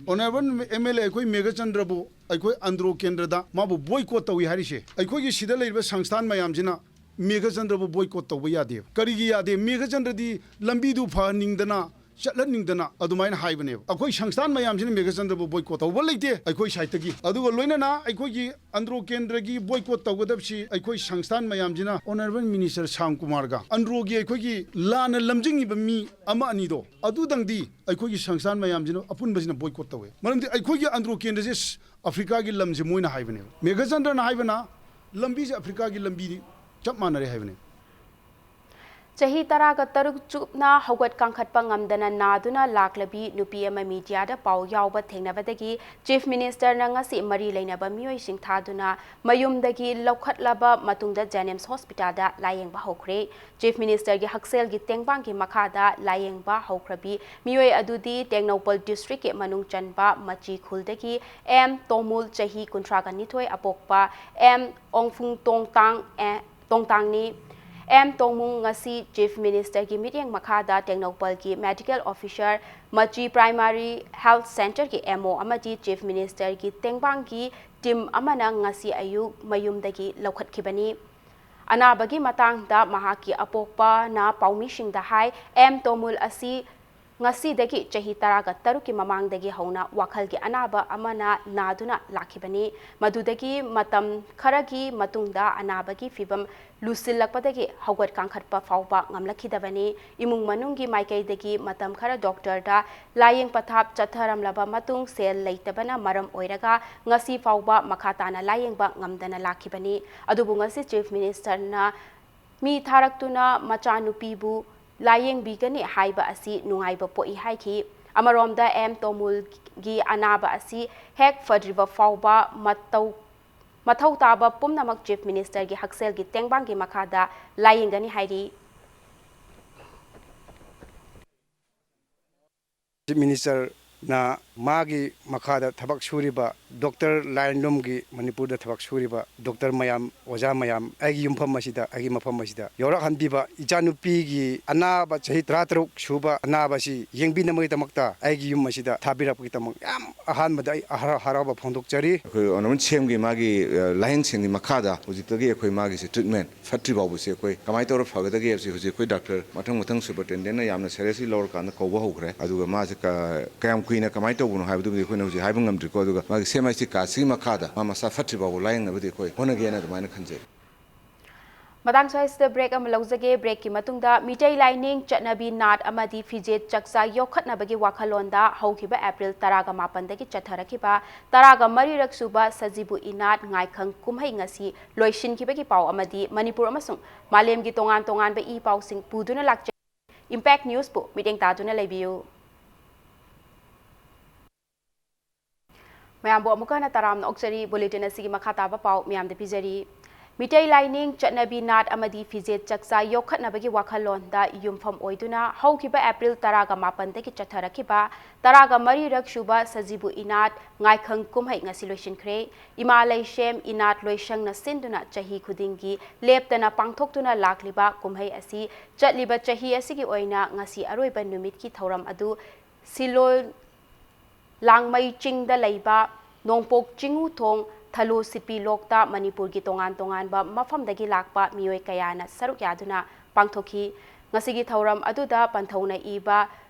ꯑꯣꯅꯔꯦꯕꯜ ꯑꯦꯝ ꯑꯦꯜ ꯑꯦ ꯑꯩꯈꯣꯏ ꯃꯦꯘꯆꯟꯗ꯭ꯔꯕꯨ ꯑꯩꯈꯣꯏ ꯑꯟꯗ꯭ꯔꯣ ꯀꯦꯟꯗ꯭ꯔꯗ ꯃꯥꯕꯨ ꯕꯣꯏꯀꯣꯠ ꯇꯧꯏ ꯍꯥꯏꯔꯤꯁꯦ, ꯑꯩꯈꯣꯏꯒꯤ ꯁꯤꯗ ꯂꯩꯔꯤꯕ ꯁꯪꯁꯊꯥꯟ ꯃꯌꯥꯝꯁꯤꯅ ꯃꯦꯘꯆꯟꯗ꯭ꯔꯕꯨ ꯕꯣꯏꯀꯣꯠ ꯇꯧꯕ ꯌꯥꯗꯦꯕ꯫ ꯀꯔꯤꯒꯤ ꯌꯥꯗꯦ? ꯃꯦꯘꯆꯟꯗ꯭ꯔꯗꯤ ꯂꯝꯕꯤꯗꯨ ꯐꯍꯟꯅꯤꯡꯗꯅ, ꯆꯠꯍꯟꯅꯤꯡꯗꯅ ꯑꯗꯨꯃꯥꯏꯅ ꯍꯥꯏꯕꯅꯦꯕ꯫ ꯑꯩꯈꯣꯏ ꯁꯪꯁꯊꯥꯟ ꯃꯌꯥꯝꯁꯤꯅ ꯃꯦꯘꯆꯟꯗ꯭ꯔꯕꯨ ꯕꯣꯏꯀꯣꯠ ꯇꯧꯕ ꯂꯩꯇꯦ ꯑꯩꯈꯣꯏ ꯁꯥꯏꯠꯇꯒꯤ꯫ ꯑꯗꯨꯒ ꯂꯣꯏꯅꯅ ꯑꯩꯈꯣꯏꯒꯤ ꯑꯟꯗ꯭ꯔꯣ ꯀꯦꯟꯗ꯭ꯔꯒꯤ ꯕꯣꯏꯀꯣꯠ ꯇꯧꯒꯗꯕꯁꯤ ꯑꯩꯈꯣꯏ ꯁꯪꯁꯊꯥꯟ ꯃꯌꯥꯝꯁꯤꯅ ꯑꯣꯅꯔꯦꯕꯜ ꯃꯤꯅꯤꯁꯇꯔ ꯁ꯭ꯌꯥꯝ ꯀꯨꯃꯥꯔꯒ ꯑꯟꯗ꯭ꯔꯣꯒꯤ ꯑꯩꯈꯣꯏꯒꯤ ꯂꯥꯟꯅ ꯂꯝꯖꯤꯡꯉꯤꯕ ꯃꯤ ꯑꯃ ꯑꯅꯤꯗꯣ ꯑꯗꯨꯗꯪꯗꯤ ꯑꯩꯈꯣꯏꯒꯤ ꯁꯪꯁꯊꯥꯟ ꯃꯌꯥꯝꯁꯤꯅ ꯑꯄꯨꯟꯕꯁꯤꯅ ꯕꯣꯏꯀꯣꯠ ꯇꯧꯋꯦ꯫ ꯃꯔꯝꯗꯤ ꯑꯩꯈꯣꯏꯒꯤ ꯑꯟꯗ꯭ꯔꯣ ꯀꯦꯟꯗ꯭ꯔꯁꯦ ꯑꯐ꯭ꯔꯤꯀꯥꯒꯤ ꯂꯝꯁꯦ ꯃꯣꯏꯅ ꯍꯥꯏꯕꯅꯦꯕ꯫ ꯃꯦꯘꯆꯟꯗ꯭ꯔꯅ ꯍꯥꯏꯕꯅ ꯂꯝꯕꯤꯁꯦ ꯑꯐ꯭ꯔꯤꯀꯥꯒꯤ ꯂꯝꯕꯤꯗꯤ ꯆꯞ ꯃꯥꯟꯅꯔꯦ ꯍꯥꯏꯕꯅꯦ꯫ ꯆꯍꯤ ꯇꯔꯥꯒ ꯇꯔꯨꯛ ꯆꯨꯞꯅ ꯍꯧꯒꯠ ꯀꯥꯡꯈꯠꯄ ꯉꯝꯗꯅ ꯅꯥꯗꯨꯅ ꯂꯥꯛꯂꯕꯤ ꯅꯨꯄꯤ ꯑꯃ ꯃꯤꯗꯤꯌꯥꯗ ꯄꯥꯎ ꯌꯥꯎꯕ ꯊꯦꯡꯅꯕꯗꯒꯤ ꯆꯤꯐ ꯃꯤꯅꯤꯁꯇꯔꯅ ꯉꯁꯤ ꯃꯔꯤ ꯂꯩꯅꯕ ꯃꯤꯑꯣꯏꯁꯤꯡ ꯊꯥꯗꯨꯅ ꯃꯌꯨꯝꯗꯒꯤ ꯂꯧꯈꯠꯂꯕ ꯃꯇꯨꯡꯗ ꯖꯦꯅꯤꯝꯁ ꯍꯣꯁꯄꯤꯇꯥꯜꯗ ꯂꯥꯌꯦꯡꯕ ꯍꯧꯈ꯭ꯔꯦ꯫ ꯆꯤꯐ ꯃꯤꯅꯤꯁꯇꯔꯒꯤ ꯍꯛꯁꯦꯜꯒꯤ ꯇꯦꯡꯕꯥꯡꯒꯤ ꯃꯈꯥꯗ ꯂꯥꯌꯦꯡꯕ ꯍꯧꯈ꯭ꯔꯕꯤ ꯃꯤꯑꯣꯏ ꯑꯗꯨꯗꯤ ꯇꯦꯡꯅꯧꯄꯜ ꯗꯤꯁꯇ꯭ꯔꯤꯛꯀꯤ ꯃꯅꯨꯡ ꯆꯟꯕ ꯃꯆꯤ ꯈꯨꯜꯗꯒꯤ ꯑꯦꯝ ꯇꯣꯃꯨꯜ, ꯆꯍꯤ ꯀꯨꯟꯊ꯭ꯔꯥꯒ ꯅꯤꯊꯣꯏ ꯑꯄꯣꯛꯄ ꯑꯦꯝ ꯑꯣꯡꯐꯨꯡ ꯇꯣꯡꯇꯥꯡ, ꯑꯦ, ꯇꯣꯡꯇꯥꯡꯅꯤ꯫ ꯑꯦꯝ ꯇꯣꯡꯃꯨꯡ ꯉꯁꯤ ꯆꯤꯐ ꯃꯤꯅꯤꯁꯇꯔꯒꯤ ꯃꯤꯠꯌꯦꯡ ꯃꯈꯥꯗ ꯇꯦꯡꯅꯧꯄꯜꯒꯤ ꯃꯦꯗꯤꯀꯦꯜ ꯑꯣꯐꯤꯁꯔ, ꯃꯆꯤ ꯄ꯭ꯔꯥꯏꯃꯥꯔꯤ ꯍꯦꯜꯊ ꯁꯦꯟꯇꯔꯒꯤ ꯑꯦꯝ ꯑꯣ ꯑꯃꯗꯤ ꯆꯤꯐ ꯃꯤꯅꯤꯁꯇꯔꯒꯤ ꯇꯦꯡꯕꯥꯡꯒꯤ ꯇꯤꯝ ꯑꯃꯅ ꯉꯁꯤ ꯑꯌꯨꯛ ꯃꯌꯨꯝꯗꯒꯤ ꯂꯧꯈꯠꯈꯤꯕꯅꯤ꯫ ꯑꯅꯥꯕꯒꯤ ꯃꯇꯥꯡꯗ ꯃꯍꯥꯛꯀꯤ ꯑꯄꯣꯛꯄꯅ ꯄꯥꯎꯃꯤꯁꯤꯡꯗ ꯍꯥꯏ, ꯑꯦꯝ ꯇꯣꯃꯨꯜ ꯑꯁꯤ ꯉꯁꯤꯗꯒꯤ ꯆꯍꯤ ꯇꯔꯥꯒ ꯇꯔꯨꯛꯀꯤ ꯃꯃꯥꯡꯗꯒꯤ ꯍꯧꯅ ꯋꯥꯈꯜꯒꯤ ꯑꯅꯥꯕ ꯑꯃꯅ ꯅꯥꯗꯨꯅ ꯂꯥꯛꯈꯤꯕꯅꯤ꯫ ꯃꯗꯨꯗꯒꯤ ꯃꯇꯝ ꯈꯔꯒꯤ ꯃꯇꯨꯡꯗ ꯑꯅꯥꯕꯒꯤ ꯐꯤꯚꯝ ꯂꯨꯁꯤꯜꯂꯛꯄꯗꯒꯤ ꯍꯧꯒꯠ ꯀꯥꯡꯈꯠꯄ ꯐꯥꯎꯕ ꯉꯝꯂꯛꯈꯤꯗꯕꯅꯤ꯫ ꯏꯃꯨꯡ ꯃꯅꯨꯡꯒꯤ ꯃꯥꯏꯀꯩꯗꯒꯤ ꯃꯇꯝ ꯈꯔ ꯗꯣꯛꯇꯔꯗ ꯂꯥꯌꯦꯡ ꯄꯊꯥꯞ ꯆꯠꯊꯔꯝꯂꯕ ꯃꯇꯨꯡ ꯁꯦꯜ ꯂꯩꯇꯕꯅ ꯃꯔꯝ ꯑꯣꯏꯔꯒ ꯉꯁꯤ ꯐꯥꯎꯕ ꯃꯈꯥ ꯇꯥꯅ ꯂꯥꯌꯦꯡꯕ ꯉꯝꯗꯅ ꯂꯥꯛꯈꯤꯕꯅꯤ꯫ ꯑꯗꯨꯕꯨ ꯉꯁꯤ ꯆꯤꯐ ꯃꯤꯅꯤꯁꯇꯔꯅ ꯃꯤ ꯊꯥꯔꯛꯇꯨꯅ ꯃꯆꯥꯅꯨꯄꯤꯕꯨ ꯂꯥꯌꯦꯡꯕꯤꯒꯅꯤ ꯍꯥꯏꯕ ꯑꯁꯤ ꯅꯨꯡꯉꯥꯏꯕ ꯄꯣꯛꯏ ꯍꯥꯏꯈꯤ꯫ ꯑꯃꯔꯣꯝꯗ ꯑꯦꯝ ꯇꯣꯃꯨꯜꯒꯤ ꯑꯅꯥꯕ ꯑꯁꯤ ꯍꯦꯛ ꯐꯗ꯭ꯔꯤꯕ ꯐꯥꯎꯕ ꯃꯇꯧ, ꯃꯊꯧ ꯇꯥꯕ ꯄꯨꯝꯅꯃꯛ ꯆꯤꯐ ꯃꯤꯅꯤꯁꯇꯔꯒꯤ ꯍꯛꯁꯦꯜꯒꯤ ꯇꯦꯡꯕꯥꯡꯒꯤ ꯃꯈꯥꯗ ꯂꯥꯌꯦꯡꯒꯅꯤ ꯍꯥꯏꯔꯤ꯫ ꯆꯤꯐ ꯃꯤꯅꯤꯁꯇꯔꯅ ꯃꯥꯒꯤ ꯃꯈꯥꯗ ꯊꯕꯛ ꯁꯨꯔꯤꯕ ꯗꯣꯛꯇꯔ ꯂꯥꯏꯟꯂꯨꯝꯒꯤ, ꯃꯅꯤꯄꯨꯔꯗ ꯊꯕꯛ ꯁꯨꯔꯤꯕ ꯗꯣꯛꯇꯔ ꯃꯌꯥꯝ, ꯑꯣꯖꯥ ꯃꯌꯥꯝ, ꯑꯩꯒꯤ ꯌꯨꯝꯐꯝ ꯑꯁꯤꯗ, ꯑꯩꯒꯤ ꯃꯐꯝ ꯑꯁꯤꯗ ꯌꯧꯔꯛꯍꯟꯕꯤꯕ, ꯏꯆꯥꯅꯨꯄꯤꯒꯤ ꯑꯅꯥꯕ ꯆꯍꯤ ꯇꯔꯥꯇꯔꯨꯛ ꯁꯨꯕ ꯑꯅꯥꯕ ꯑꯁꯤ ꯌꯦꯡꯕꯤꯅꯕꯒꯤꯗꯃꯛꯇ ꯑꯩꯒꯤ ꯌꯨꯝ ꯑꯁꯤꯗ ꯊꯥꯕꯤꯔꯛꯄꯒꯤꯗꯃꯛ ꯌꯥꯝ ꯑꯍꯥꯟꯕꯗ ꯑꯩ ꯍꯔꯥꯎ-, ꯍꯔꯥꯎꯕ ꯐꯣꯡꯗꯣꯛꯆꯔꯤ꯫ ꯑꯩꯈꯣꯏ ꯑꯣꯅꯔꯦꯕꯜ ꯁꯤ ꯑꯦꯝꯒꯤ ꯃꯥꯒꯤ, ꯑ, ꯂꯥꯌꯦꯡ ꯁꯪꯒꯤ ꯃꯈꯥꯗ ꯍꯧꯖꯤꯛꯇꯒꯤ ꯑꯩꯈꯣꯏ ꯃꯥꯒꯤꯁꯦ ꯇ꯭ꯔꯤꯠꯃꯦꯟ ꯐꯠꯇ꯭ꯔꯤ ꯐꯥꯎꯕꯁꯦ ꯑꯩꯈꯣꯏ ꯀꯃꯥꯏꯅ ꯇꯧꯔ ꯐꯒꯗꯒꯦ ꯍꯥꯏꯕꯁꯤ ꯍꯧꯖꯤꯛ ꯑꯩꯈꯣꯏ ꯗꯥꯛꯇꯔ ꯃꯊꯪ ꯃꯊꯪ ꯁꯨꯄꯔꯇꯦꯟꯗꯦꯟꯅ ꯌꯥꯝꯅ ꯁꯦꯔꯤꯌꯁꯂꯤ ꯂꯧꯔꯀꯥꯟꯗ ꯀꯧꯕ ꯍꯧꯈ꯭ꯔꯦ꯫ ꯑꯗꯨꯒ ꯃꯥꯁꯦ ꯀ-, ꯀꯌꯥꯝ ꯀꯨꯏꯅ ꯀꯃꯥꯏꯅ ꯇꯧꯕꯅꯣ ꯍꯥꯏꯕꯗꯨꯕꯨꯗꯤ ꯑꯩꯈꯣꯏꯅ ꯍꯧꯖꯤꯛ ꯍꯥꯏꯕ ꯉꯝꯗ꯭ꯔꯤꯀꯣ꯫ ꯑꯗꯨꯒ ꯃꯥꯒꯤ ꯁꯤ ꯑꯦꯝ ꯑꯥꯏ ꯁꯤ ꯀꯥꯔꯗꯁꯤꯒꯤ ꯃꯈꯥꯗ ꯃꯥ ꯃꯁꯥ ꯐꯠꯇ꯭ꯔꯤ ꯐꯥꯎꯕ ꯂꯥꯌꯦꯡꯅꯕꯗꯤ ꯑꯩꯈꯣꯏ ꯍꯣꯠꯅꯒꯦꯅ ꯑꯗꯨꯃꯥꯏꯅ ꯈꯟꯖꯩ꯫ ꯃꯇꯥꯡ ꯁ꯭ꯋꯥꯏꯁꯤꯗ ꯕ꯭ꯔꯦꯛ ꯑꯃ ꯂꯧꯖꯒꯦ꯫ ꯕ꯭ꯔꯦꯛꯀꯤ ꯃꯇꯨꯡꯗ ꯃꯤꯇꯩ ꯂꯥꯏꯅꯤꯡ, ꯆꯠꯅꯕꯤ, ꯅꯥꯠ ꯑꯃꯗꯤ ꯐꯤꯖꯦꯠ ꯆꯛꯆꯥ ꯌꯣꯛꯈꯠꯅꯕꯒꯤ ꯋꯥꯈꯜꯂꯣꯟꯗ ꯍꯧꯈꯤꯕ ꯑꯦꯄ꯭ꯔꯤꯜ ꯇꯔꯥꯒ ꯃꯥꯄꯟꯗꯒꯤ ꯆꯠꯊꯔꯛꯈꯤꯕ ꯇꯔꯥꯒ ꯃꯔꯤꯔꯛ ꯁꯨꯕ ꯁꯖꯤꯕꯨ ꯏꯅꯥꯠ ꯉꯥꯏꯈꯪ ꯀꯨꯝꯍꯩ ꯉꯁꯤ ꯂꯣꯏꯁꯤꯟꯈꯤꯕꯒꯤ ꯄꯥꯎ ꯑꯃꯗꯤ ꯃꯅꯤꯄꯨꯔ ꯑꯃꯁꯨꯡ ꯃꯥꯂꯦꯝꯒꯤ ꯇꯣꯉꯥꯟ ꯇꯣꯉꯥꯟꯕ ꯏ ꯄꯥꯎꯁꯤꯡ ꯄꯨꯗꯨꯅ ꯂꯥꯛꯆꯩ꯫ ꯏꯝꯄꯦꯛ ꯅ꯭ꯌꯨꯁꯄꯨ ꯃꯤꯠꯌꯦꯡ ꯇꯥꯗꯨꯅ ꯂꯩꯕꯤꯌꯨ꯫ ꯃꯌꯥꯝꯕꯨ ꯑꯃꯨꯛꯀ ꯍꯟꯅ ꯇꯔꯥꯝꯅ ꯑꯣꯛꯆꯔꯤ꯫ ꯕꯨꯂꯦꯇꯤꯟ ꯑꯁꯤꯒꯤ ꯃꯈꯥ ꯇꯥꯕ ꯄꯥꯎ ꯃꯌꯥꯝꯗ ꯄꯤꯖꯔꯤ꯫ ꯃꯤꯇꯩ ꯂꯥꯏꯅꯤꯡ, ꯆꯠꯅꯕꯤ, ꯅꯥꯠ ꯑꯃꯗꯤ ꯐꯤꯖꯦꯠ ꯆꯛꯆꯥ ꯌꯣꯛꯈꯠꯅꯕꯒꯤ ꯋꯥꯈꯜꯂꯣꯟꯗ ꯌꯨꯝꯐꯝ ꯑꯣꯏꯗꯨꯅ ꯍꯧꯈꯤꯕ ꯑꯦꯄ꯭ꯔꯤꯜ ꯇꯔꯥꯒ ꯃꯥꯄꯟꯗꯒꯤ ꯆꯠꯊꯔꯛꯈꯤꯕ ꯇꯔꯥꯒ ꯃꯔꯤꯔꯛ ꯁꯨꯕ ꯁꯖꯤꯕꯨ ꯏꯅꯥꯠ ꯉꯥꯏꯈꯪ ꯀꯨꯝꯍꯩ ꯉꯁꯤ ꯂꯣꯏꯁꯤꯟꯈ꯭ꯔꯦ꯫ ꯏꯃꯥ ꯂꯩꯁꯦꯝ ꯏꯅꯥꯠ ꯂꯣꯏꯁꯪꯅ ꯁꯤꯟꯗꯨꯅ ꯆꯍꯤ ꯈꯨꯗꯤꯡꯒꯤ ꯂꯦꯞꯇꯅ ꯄꯥꯡꯊꯣꯛꯇꯨꯅ ꯂꯥꯛꯂꯤꯕ ꯀꯨꯝꯍꯩ ꯑꯁꯤ ꯆꯠꯂꯤꯕ ꯆꯍꯤ ꯑꯁꯤꯒꯤ ꯑꯣꯏꯅ ꯉꯁꯤ ꯑꯔꯣꯏꯕ ꯅꯨꯃꯤꯠꯀꯤ ꯊꯧꯔꯝ ꯑꯗꯨ ꯁꯤꯂꯣ ꯂꯥꯡꯃꯩ ꯆꯤꯡꯗ ꯂꯩꯕ ꯅꯣꯡꯄꯣꯛ ꯆꯤꯡꯉꯨ ꯊꯣꯡ ꯊꯂꯨ ꯁꯤꯄꯤ ꯂꯣꯛꯇ ꯃꯅꯤꯄꯨꯔꯒꯤ ꯇꯣꯉꯥꯟ ꯇꯣꯉꯥꯟꯕ ꯃꯐꯝꯗꯒꯤ ꯂꯥꯛꯄ ꯃꯤꯑꯣꯏ ꯀꯌꯥꯅ ꯁꯔꯨꯛ ꯌꯥꯗꯨꯅ ꯄꯥꯡꯊꯣꯛꯈꯤ꯫ ꯉꯁꯤꯒꯤ ꯊꯧꯔꯝ ꯑꯗꯨꯗ ꯄꯟꯊꯧꯅ ꯏꯕ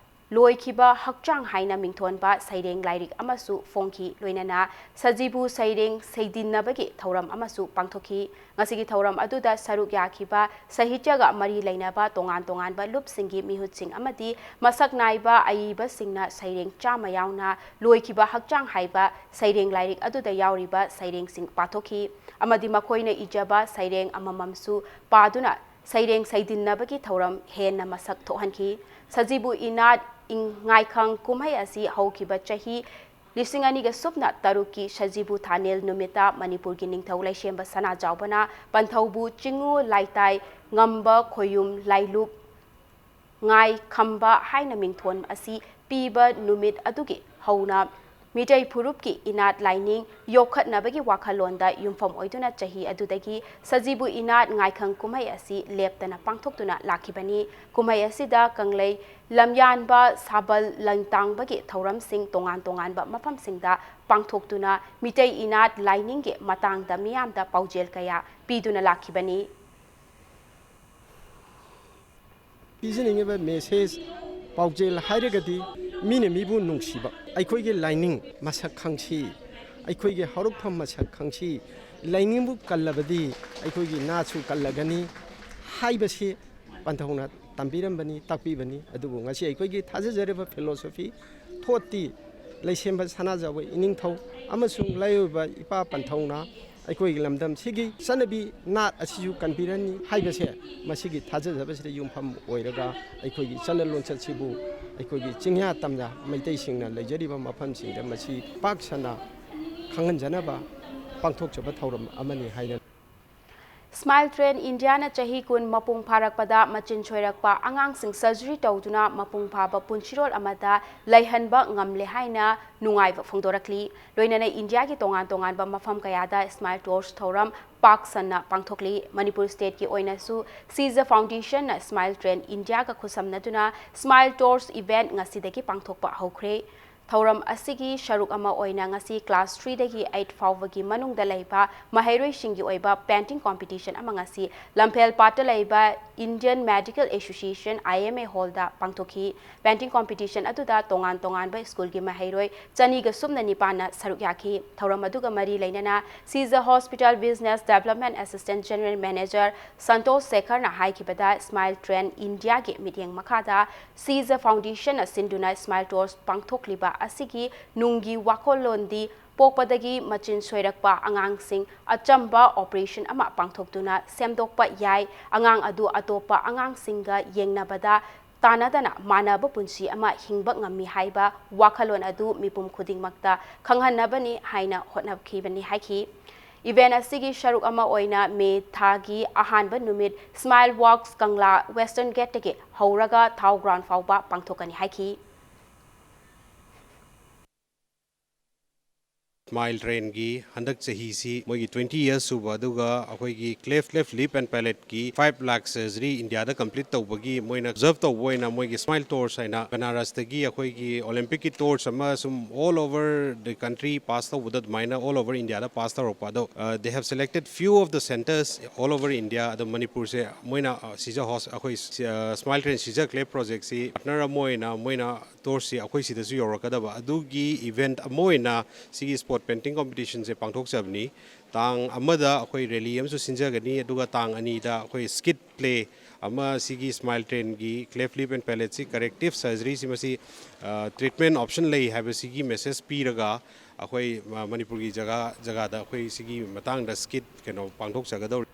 ꯂꯣꯏꯈꯤꯕ ꯍꯛꯆꯥꯡ ꯍꯥꯏꯅ ꯃꯤꯡꯊꯣꯟꯕ ꯁꯩꯔꯦꯡ ꯂꯥꯏꯔꯤꯛ ꯑꯃꯁꯨ ꯐꯣꯡꯈꯤ꯫ ꯂꯣꯏꯅꯅ ꯁꯖꯤꯕꯨ ꯁꯩꯔꯦꯡ ꯁꯩꯗꯤꯟꯅꯕꯒꯤ ꯊꯧꯔꯝ ꯑꯃꯁꯨ ꯄꯥꯡꯊꯣꯛꯈꯤ꯫ ꯉꯁꯤꯒꯤ ꯊꯧꯔꯝ ꯑꯗꯨꯗ ꯁꯔꯨꯛ ꯌꯥꯈꯤꯕ ꯁꯥꯍꯤꯇ꯭ꯌꯒ ꯃꯔꯤ ꯂꯩꯅꯕ ꯇꯣꯉꯥꯟ ꯇꯣꯉꯥꯟꯕ ꯂꯨꯞꯁꯤꯡꯒꯤ ꯃꯤꯍꯨꯠꯁꯤꯡ ꯑꯃꯗꯤ ꯃꯁꯛ ꯅꯥꯏꯕ ꯑꯏꯕꯁꯤꯡꯅ ꯁꯩꯔꯦꯡ ꯆꯥꯝꯃ ꯌꯥꯎꯅ ꯂꯣꯏꯈꯤꯕ ꯍꯛꯆꯥꯡ ꯍꯥꯏꯕ ꯁꯩꯔꯦꯡ ꯂꯥꯏꯔꯤꯛ ꯑꯗꯨꯗ ꯌꯥꯎꯔꯤꯕ ꯁꯩꯔꯦꯡꯁꯤꯡ ꯄꯥꯊꯣꯛꯈꯤ ꯑꯃꯗꯤ ꯃꯈꯣꯏꯅ ꯏꯖꯕ ꯁꯩꯔꯦꯡ ꯑꯃꯃꯝꯁꯨ ꯄꯥꯗꯨꯅ ꯁꯩꯔꯦꯡ ꯁꯩꯗꯤꯟꯅꯕꯒꯤ ꯊꯧꯔꯝ ꯍꯦꯟꯅ ꯃꯁꯛ ꯊꯣꯛꯍꯟꯈꯤ꯫ ꯁꯖꯤꯕꯨ ꯏꯅꯥꯠ ꯏꯪ ꯉꯥꯏꯈꯪ ꯀꯨꯝꯍꯩ ꯑꯁꯤ ꯍꯧꯈꯤꯕ ꯆꯍꯤ ꯂꯤꯁꯤꯡ ꯑꯅꯤꯒ ꯁꯨꯞꯅ ꯇꯔꯨꯛꯀꯤ ꯁꯖꯤꯕꯨ ꯊꯥꯅꯦꯜ ꯅꯨꯃꯤꯠꯇ ꯃꯅꯤꯄꯨꯔꯒꯤ ꯅꯤꯡꯊꯧ ꯂꯩꯁꯦꯝꯕ ꯁꯅꯥꯖꯥꯎꯕꯅ ꯄꯟꯊꯧꯕꯨ ꯆꯤꯡꯉꯨ ꯂꯥꯏꯇꯥꯏ ꯉꯝꯕ ꯈꯣꯌꯨꯝ ꯂꯥꯏꯂꯨꯞ ꯉꯥꯏ ꯈꯝꯕ ꯍꯥꯏꯅ ꯃꯤꯡꯊꯣꯟ ꯑꯁꯤ ꯄꯤꯕ ꯅꯨꯃꯤꯠ ꯑꯗꯨꯒꯤ ꯍꯧꯅ ꯃꯤꯇꯩ ꯐꯨꯔꯨꯞꯀꯤ ꯏꯅꯥꯠ ꯂꯥꯏꯅꯤꯡ ꯌꯣꯛꯈꯠꯅꯕꯒꯤ ꯋꯥꯈꯜꯂꯣꯟꯗ ꯌꯨꯝꯐꯝ ꯑꯣꯏꯗꯨꯅ ꯆꯍꯤ ꯑꯗꯨꯗꯒꯤ ꯁꯖꯤꯕꯨ ꯏꯅꯥꯠ ꯉꯥꯏꯈꯪ ꯀꯨꯝꯍꯩ ꯑꯁꯤ ꯂꯦꯞꯇꯅ ꯄꯥꯡꯊꯣꯛꯇꯨꯅ ꯂꯥꯛꯈꯤꯕꯅꯤ꯫ ꯀꯨꯝꯍꯩ ꯑꯁꯤꯗ ꯀꯪꯂꯩ ꯂꯝꯌꯥꯟꯕ ꯁꯥꯕꯜ ꯂꯪꯇꯥꯡꯕꯒꯤ ꯊꯧꯔꯝꯁꯤꯡ ꯇꯣꯉꯥꯟ ꯇꯣꯉꯥꯟꯕ ꯃꯐꯝꯁꯤꯡꯗ ꯄꯥꯡꯊꯣꯛꯇꯨꯅ ꯃꯤꯇꯩ ꯏꯅꯥꯠ ꯂꯥꯏꯅꯤꯡꯒꯤ ꯃꯇꯥꯡꯗ ꯃꯤꯌꯥꯝꯗ ꯄꯥꯎꯖꯦꯜ ꯀꯌꯥ ꯄꯤꯗꯨꯅ ꯂꯥꯛꯈꯤꯕꯅꯤ꯫ ꯄꯤꯖꯅꯤꯡꯉꯤꯕ ꯃꯦꯁꯦꯖ ꯄꯥꯎꯖꯦꯜ ꯍꯥꯏꯔꯒꯗꯤ ꯃꯤꯅ ꯃꯤꯕꯨ ꯅꯨꯡꯁꯤꯕ, ꯑꯩꯈꯣꯏꯒꯤ ꯂꯥꯏꯅꯤꯡ ꯃꯁꯛ ꯈꯪꯁꯤ, ꯑꯩꯈꯣꯏꯒꯤ ꯍꯧꯔꯛꯐꯝ ꯃꯁꯛ ꯈꯪꯁꯤ, ꯂꯥꯏꯅꯤꯡꯕꯨ ꯀꯜꯂꯕꯗꯤ ꯑꯩꯈꯣꯏꯒꯤ ꯅꯥꯠꯁꯨ ꯀꯜꯂꯒꯅꯤ ꯍꯥꯏꯕꯁꯤ ꯄꯟꯊꯧꯅ ꯇꯝꯕꯤꯔꯝꯕꯅꯤ, ꯇꯥꯛꯄꯤꯕꯅꯤ꯫ ꯑꯗꯨꯕꯨ ꯉꯁꯤ ꯑꯩꯈꯣꯏꯒꯤ ꯊꯥꯖꯖꯔꯤꯕ philosophy ꯊꯣꯠꯇꯤ ꯂꯩꯁꯦꯝꯕ ꯁꯅꯥꯖꯥꯎꯕ ꯏꯅꯤꯡꯊꯧ ꯑꯃꯁꯨꯡ ꯂꯥꯏꯑꯣꯏꯕ ꯏꯄꯥ ꯄꯟꯊꯧꯅ ꯑꯩꯈꯣꯏꯒꯤ ꯂꯝꯗꯝꯁꯤꯒꯤ ꯆꯠꯅꯕꯤ ꯅꯥꯠ ꯑꯁꯤꯁꯨ ꯀꯟꯕꯤꯔꯅꯤ ꯍꯥꯏꯕꯁꯦ ꯃꯁꯤꯒꯤ ꯊꯥꯖꯖꯕꯁꯤꯗ ꯌꯨꯝꯐꯝ ꯑꯣꯏꯔꯒ ꯑꯩꯈꯣꯏꯒꯤ ꯆꯠꯅ ꯂꯣꯟꯆꯠꯁꯤꯕꯨ ꯑꯩꯈꯣꯏꯒꯤ ꯆꯤꯡꯌꯥ ꯇꯝꯌꯥ ꯃꯩꯇꯩꯁꯤꯡꯅ ꯂꯩꯖꯔꯤꯕ ꯃꯐꯝꯁꯤꯡꯗ ꯃꯁꯤ ꯄꯥꯛ ꯁꯟꯅ ꯈꯪꯍꯟꯖꯅꯕ ꯄꯥꯡꯊꯣꯛꯆꯕ ꯊꯧꯔꯝ ꯑꯃꯅꯤ ꯍꯥꯏꯅ ꯁ꯭ꯃꯥꯏꯜ ꯇ꯭ꯔꯦꯟ ꯏꯟꯗꯤꯌꯥꯅ ꯆꯍꯤ ꯀꯨꯟ ꯃꯄꯨꯡ ꯐꯥꯔꯛꯄꯗ ꯃꯆꯤꯟ ꯁꯣꯏꯔꯛꯄ ꯑꯉꯥꯡꯁꯤꯡ ꯁꯔꯖꯔꯤ ꯇꯧꯗꯨꯅ ꯃꯄꯨꯡ ꯐꯥꯕ ꯄꯨꯟꯁꯤꯔꯣꯜ ꯑꯃꯗ ꯂꯩꯍꯟꯕ ꯉꯝꯂꯦ ꯍꯥꯏꯅ ꯅꯨꯡꯉꯥꯏꯕ ꯐꯣꯡꯗꯣꯔꯛꯂꯤ꯫ ꯂꯣꯏꯅꯅ ꯏꯟꯗꯤꯌꯥꯒꯤ ꯇꯣꯉꯥꯟ ꯇꯣꯉꯥꯟꯕ ꯃꯐꯝ ꯀꯌꯥꯗ ꯁ꯭ꯃꯥꯏꯜ ꯇꯣꯔꯁ ꯊꯧꯔꯝ ꯄꯥꯛ ꯁꯟꯅ ꯄꯥꯡꯊꯣꯛꯂꯤ꯫ ꯃꯅꯤꯄꯨꯔ ꯁ꯭ꯇꯦꯠꯀꯤ ꯑꯣꯏꯅꯁꯨ ꯁꯤꯖ ꯐꯥꯎꯟꯗꯦꯁꯟꯅ ꯁ꯭ꯃꯥꯏꯜ ꯇ꯭ꯔꯦꯟ ꯏꯟꯗꯤꯌꯥꯒ ꯈꯨꯠꯁꯝꯅꯗꯨꯅ ꯁ꯭ꯃꯥꯏꯜ ꯇꯣꯔꯁ ꯏꯚꯦꯟꯠ ꯉꯁꯤꯗꯒꯤ ꯄꯥꯡꯊꯣꯛꯄ ꯍꯧꯈ꯭ꯔꯦ꯫ ꯊꯧꯔꯝ ꯑꯁꯤꯒꯤ ꯁꯔꯨꯛ ꯑꯃ ꯑꯣꯏꯅ ꯉꯁꯤ ꯀ꯭ꯂꯥꯁ ꯊ꯭ꯔꯤꯗꯒꯤ ꯑꯩꯠ ꯐꯥꯎꯕꯒꯤ ꯃꯅꯨꯡꯗ ꯂꯩꯕ ꯃꯍꯩꯔꯣꯏꯁꯤꯡꯒꯤ ꯑꯣꯏꯕ ꯄꯦꯟꯇꯤꯡ ꯀꯣꯝꯄꯤꯇꯤꯁꯟ ꯑꯃ ꯉꯁꯤ ꯂꯝꯐꯦꯜ ꯄꯥꯠꯇ ꯂꯩꯕ Indian Medical Association, I M A, ꯍꯣꯜꯗ ꯄꯥꯡꯊꯣꯛꯈꯤ꯫ ꯄꯦꯟꯇꯤꯡ ꯀꯣꯝꯄꯤꯇꯤꯁꯟ ꯑꯗꯨꯗ ꯇꯣꯉꯥꯟ ꯇꯣꯉꯥꯟꯕ ꯁ꯭ꯀꯨꯜꯒꯤ ꯃꯍꯩꯔꯣꯏ ꯆꯅꯤꯒ ꯁꯨꯞꯅ ꯅꯤꯄꯥꯟꯅ ꯁꯔꯨꯛ ꯌꯥꯈꯤ꯫ ꯊꯧꯔꯝ ꯑꯗꯨꯒ ꯃꯔꯤ ꯂꯩꯅꯅ Shija hospital business development assistant general manager Santosh ꯁꯦꯈꯔꯅ ꯍꯥꯏꯈꯤꯕꯗ, ꯁ꯭ꯃꯥꯏꯜ ꯇ꯭ꯔꯦꯟ ꯏꯟꯗꯤꯌꯥꯒꯤ ꯃꯤꯠꯌꯦꯡ ꯃꯈꯥꯗ ꯁꯤꯖ ꯐꯥꯎꯟꯗꯦꯁꯟꯅ ꯁꯤꯟꯗꯨꯅ ꯁ꯭ꯃꯥꯏꯜ ꯇꯣꯔꯁ ꯄꯥꯡꯊꯣꯛꯂꯤꯕ ꯑꯁꯤꯒꯤ ꯅꯨꯡꯒꯤ ꯋꯥꯈꯜꯂꯣꯟꯗꯤ ꯄꯣꯛꯄꯗꯒꯤ ꯃꯆꯤꯟ ꯁꯣꯏꯔꯛꯄ ꯑꯉꯥꯡꯁꯤꯡ ꯑꯆꯝꯕ ꯑꯣꯄꯔꯦꯁꯟ ꯑꯃ ꯄꯥꯡꯊꯣꯛꯇꯨꯅ ꯁꯦꯝꯗꯣꯛꯄ ꯌꯥꯏ, ꯑꯉꯥꯡ ꯑꯗꯨ ꯑꯇꯣꯞꯄ ꯑꯉꯥꯡꯁꯤꯡꯒ ꯌꯦꯡꯅꯕꯗ ꯇꯥꯟꯅꯗꯅ ꯃꯥꯟꯅꯕ ꯄꯨꯟꯁꯤ ꯑꯃ ꯍꯤꯡꯕ ꯉꯝꯃꯤ ꯍꯥꯏꯕ ꯋꯥꯈꯜꯂꯣꯟ ꯑꯗꯨ ꯃꯤꯄꯨꯝ ꯈꯨꯗꯤꯡꯃꯛꯇ ꯈꯪꯍꯟꯅꯕꯅꯤ ꯍꯥꯏꯅ ꯍꯣꯠꯅꯈꯤꯕꯅꯤ ꯍꯥꯏꯈꯤ꯫ ꯏꯚꯦꯟꯠ ꯑꯁꯤꯒꯤ ꯁꯔꯨꯛ ꯑꯃ ꯑꯣꯏꯅ ꯃꯦ ꯊꯥꯒꯤ ꯑꯍꯥꯟꯕ ꯅꯨꯃꯤꯠ ꯁ꯭ꯃꯥꯏꯜ ꯋꯥꯛꯁ ꯀꯪꯂꯥ ꯋꯦꯁꯇꯔꯟ ꯒꯦꯠꯇꯒꯤ ꯍꯧꯔꯒ ꯊꯥꯎ ꯒ꯭ꯔꯥꯎꯟ ꯐꯥꯎꯕ ꯄꯥꯡꯊꯣꯛꯀꯅꯤ ꯍꯥꯏꯈꯤ꯫ ꯁ꯭ꯃꯥꯏꯜ ꯇ꯭ꯔꯦꯟꯒꯤ ꯍꯟꯗꯛ ꯆꯍꯤꯁꯤ ꯃꯣꯏꯒꯤ twenty years ꯁꯨꯕ, ꯑꯗꯨꯒ ꯑꯩꯈꯣꯏꯒꯤ cleft lip, lip and palate ꯀꯤ five lakh surgery ꯏꯟꯗꯤꯌꯥꯗ complete ꯇꯧꯕꯒꯤ ꯃꯣꯏꯅ observe ꯇꯧꯕ ꯑꯣꯏꯅ ꯃꯣꯏꯒꯤ ꯁ꯭ꯃꯥꯏꯜ ꯇꯣꯔꯁ ꯍꯥꯏꯅ ꯕꯅꯥꯔꯁꯇꯒꯤ ꯑꯩꯈꯣꯏꯒꯤ ꯑꯣꯂꯤꯝꯄꯤꯛꯀꯤ ꯇꯣꯔꯁ ꯑꯃ ꯁꯨꯝ all over the country pass ꯇꯧꯕꯗ ꯑꯗꯨꯃꯥꯏꯅ all over ꯏꯟꯗꯤꯌꯥꯗ pass ꯇꯧꯔꯛꯄ ꯑꯗꯣ, uh, they have selected few of the centres all over India꯫ ꯑꯗꯣ ꯃꯅꯤꯄꯨꯔꯁꯦ ꯃꯣꯏꯅ, uh, ꯁꯤꯖ ꯍꯣꯁ-, ꯑꯩꯈꯣꯏ, uh, ꯁ꯭ꯃꯥꯏꯜ ꯇ꯭ꯔꯦꯟ ꯁꯤꯖ ꯀ꯭ꯂꯦꯞ ꯄ꯭ꯔꯣꯖꯦꯛꯁꯤ ꯄꯥꯔꯠꯅꯔ ꯑꯃ ꯑꯣꯏꯅ ꯃꯣꯏꯅ ꯇꯣꯔꯁꯁꯤ ꯑꯩꯈꯣꯏ ꯁꯤꯗꯁꯨ ꯌꯧꯔꯛꯀꯗꯕ ꯑꯗꯨꯒꯤ ꯏꯚꯦꯟꯠ ꯑꯃ ꯑꯣꯏꯅ ꯁꯤꯒꯤ ꯁ꯭ꯄꯣꯠ Painting competitionꯁꯦ ꯄꯥꯡꯊꯣꯛꯆꯕꯅꯤ꯫ ꯇꯥꯡ ꯑꯃꯗ ꯑꯩꯈꯣꯏ rally ꯑꯃꯁꯨ ꯁꯤꯟꯖꯒꯅꯤ, ꯑꯗꯨꯒ ꯇꯥꯡ ꯑꯅꯤꯗ ꯑꯩꯈꯣꯏ skit play ꯑꯃ, ꯁꯤꯒꯤ Smile Trainꯒꯤ Cleft Lip and Palateꯁꯤ corrective surgeryꯁꯤ ꯃꯁꯤ treatment option ꯂꯩ ꯍꯥꯏꯕꯁꯤꯒꯤ message ꯄꯤꯔꯒ ꯑꯩꯈꯣꯏ ꯃꯅꯤꯄꯨꯔꯒꯤ ꯖꯒꯥ ꯖꯒꯥꯗ ꯑꯩꯈꯣꯏ ꯁꯤꯒꯤ ꯃꯇꯥꯡꯗ skit ꯀꯩꯅꯣ ꯄꯥꯡꯊꯣꯛꯆꯒꯗꯧꯔꯤ꯫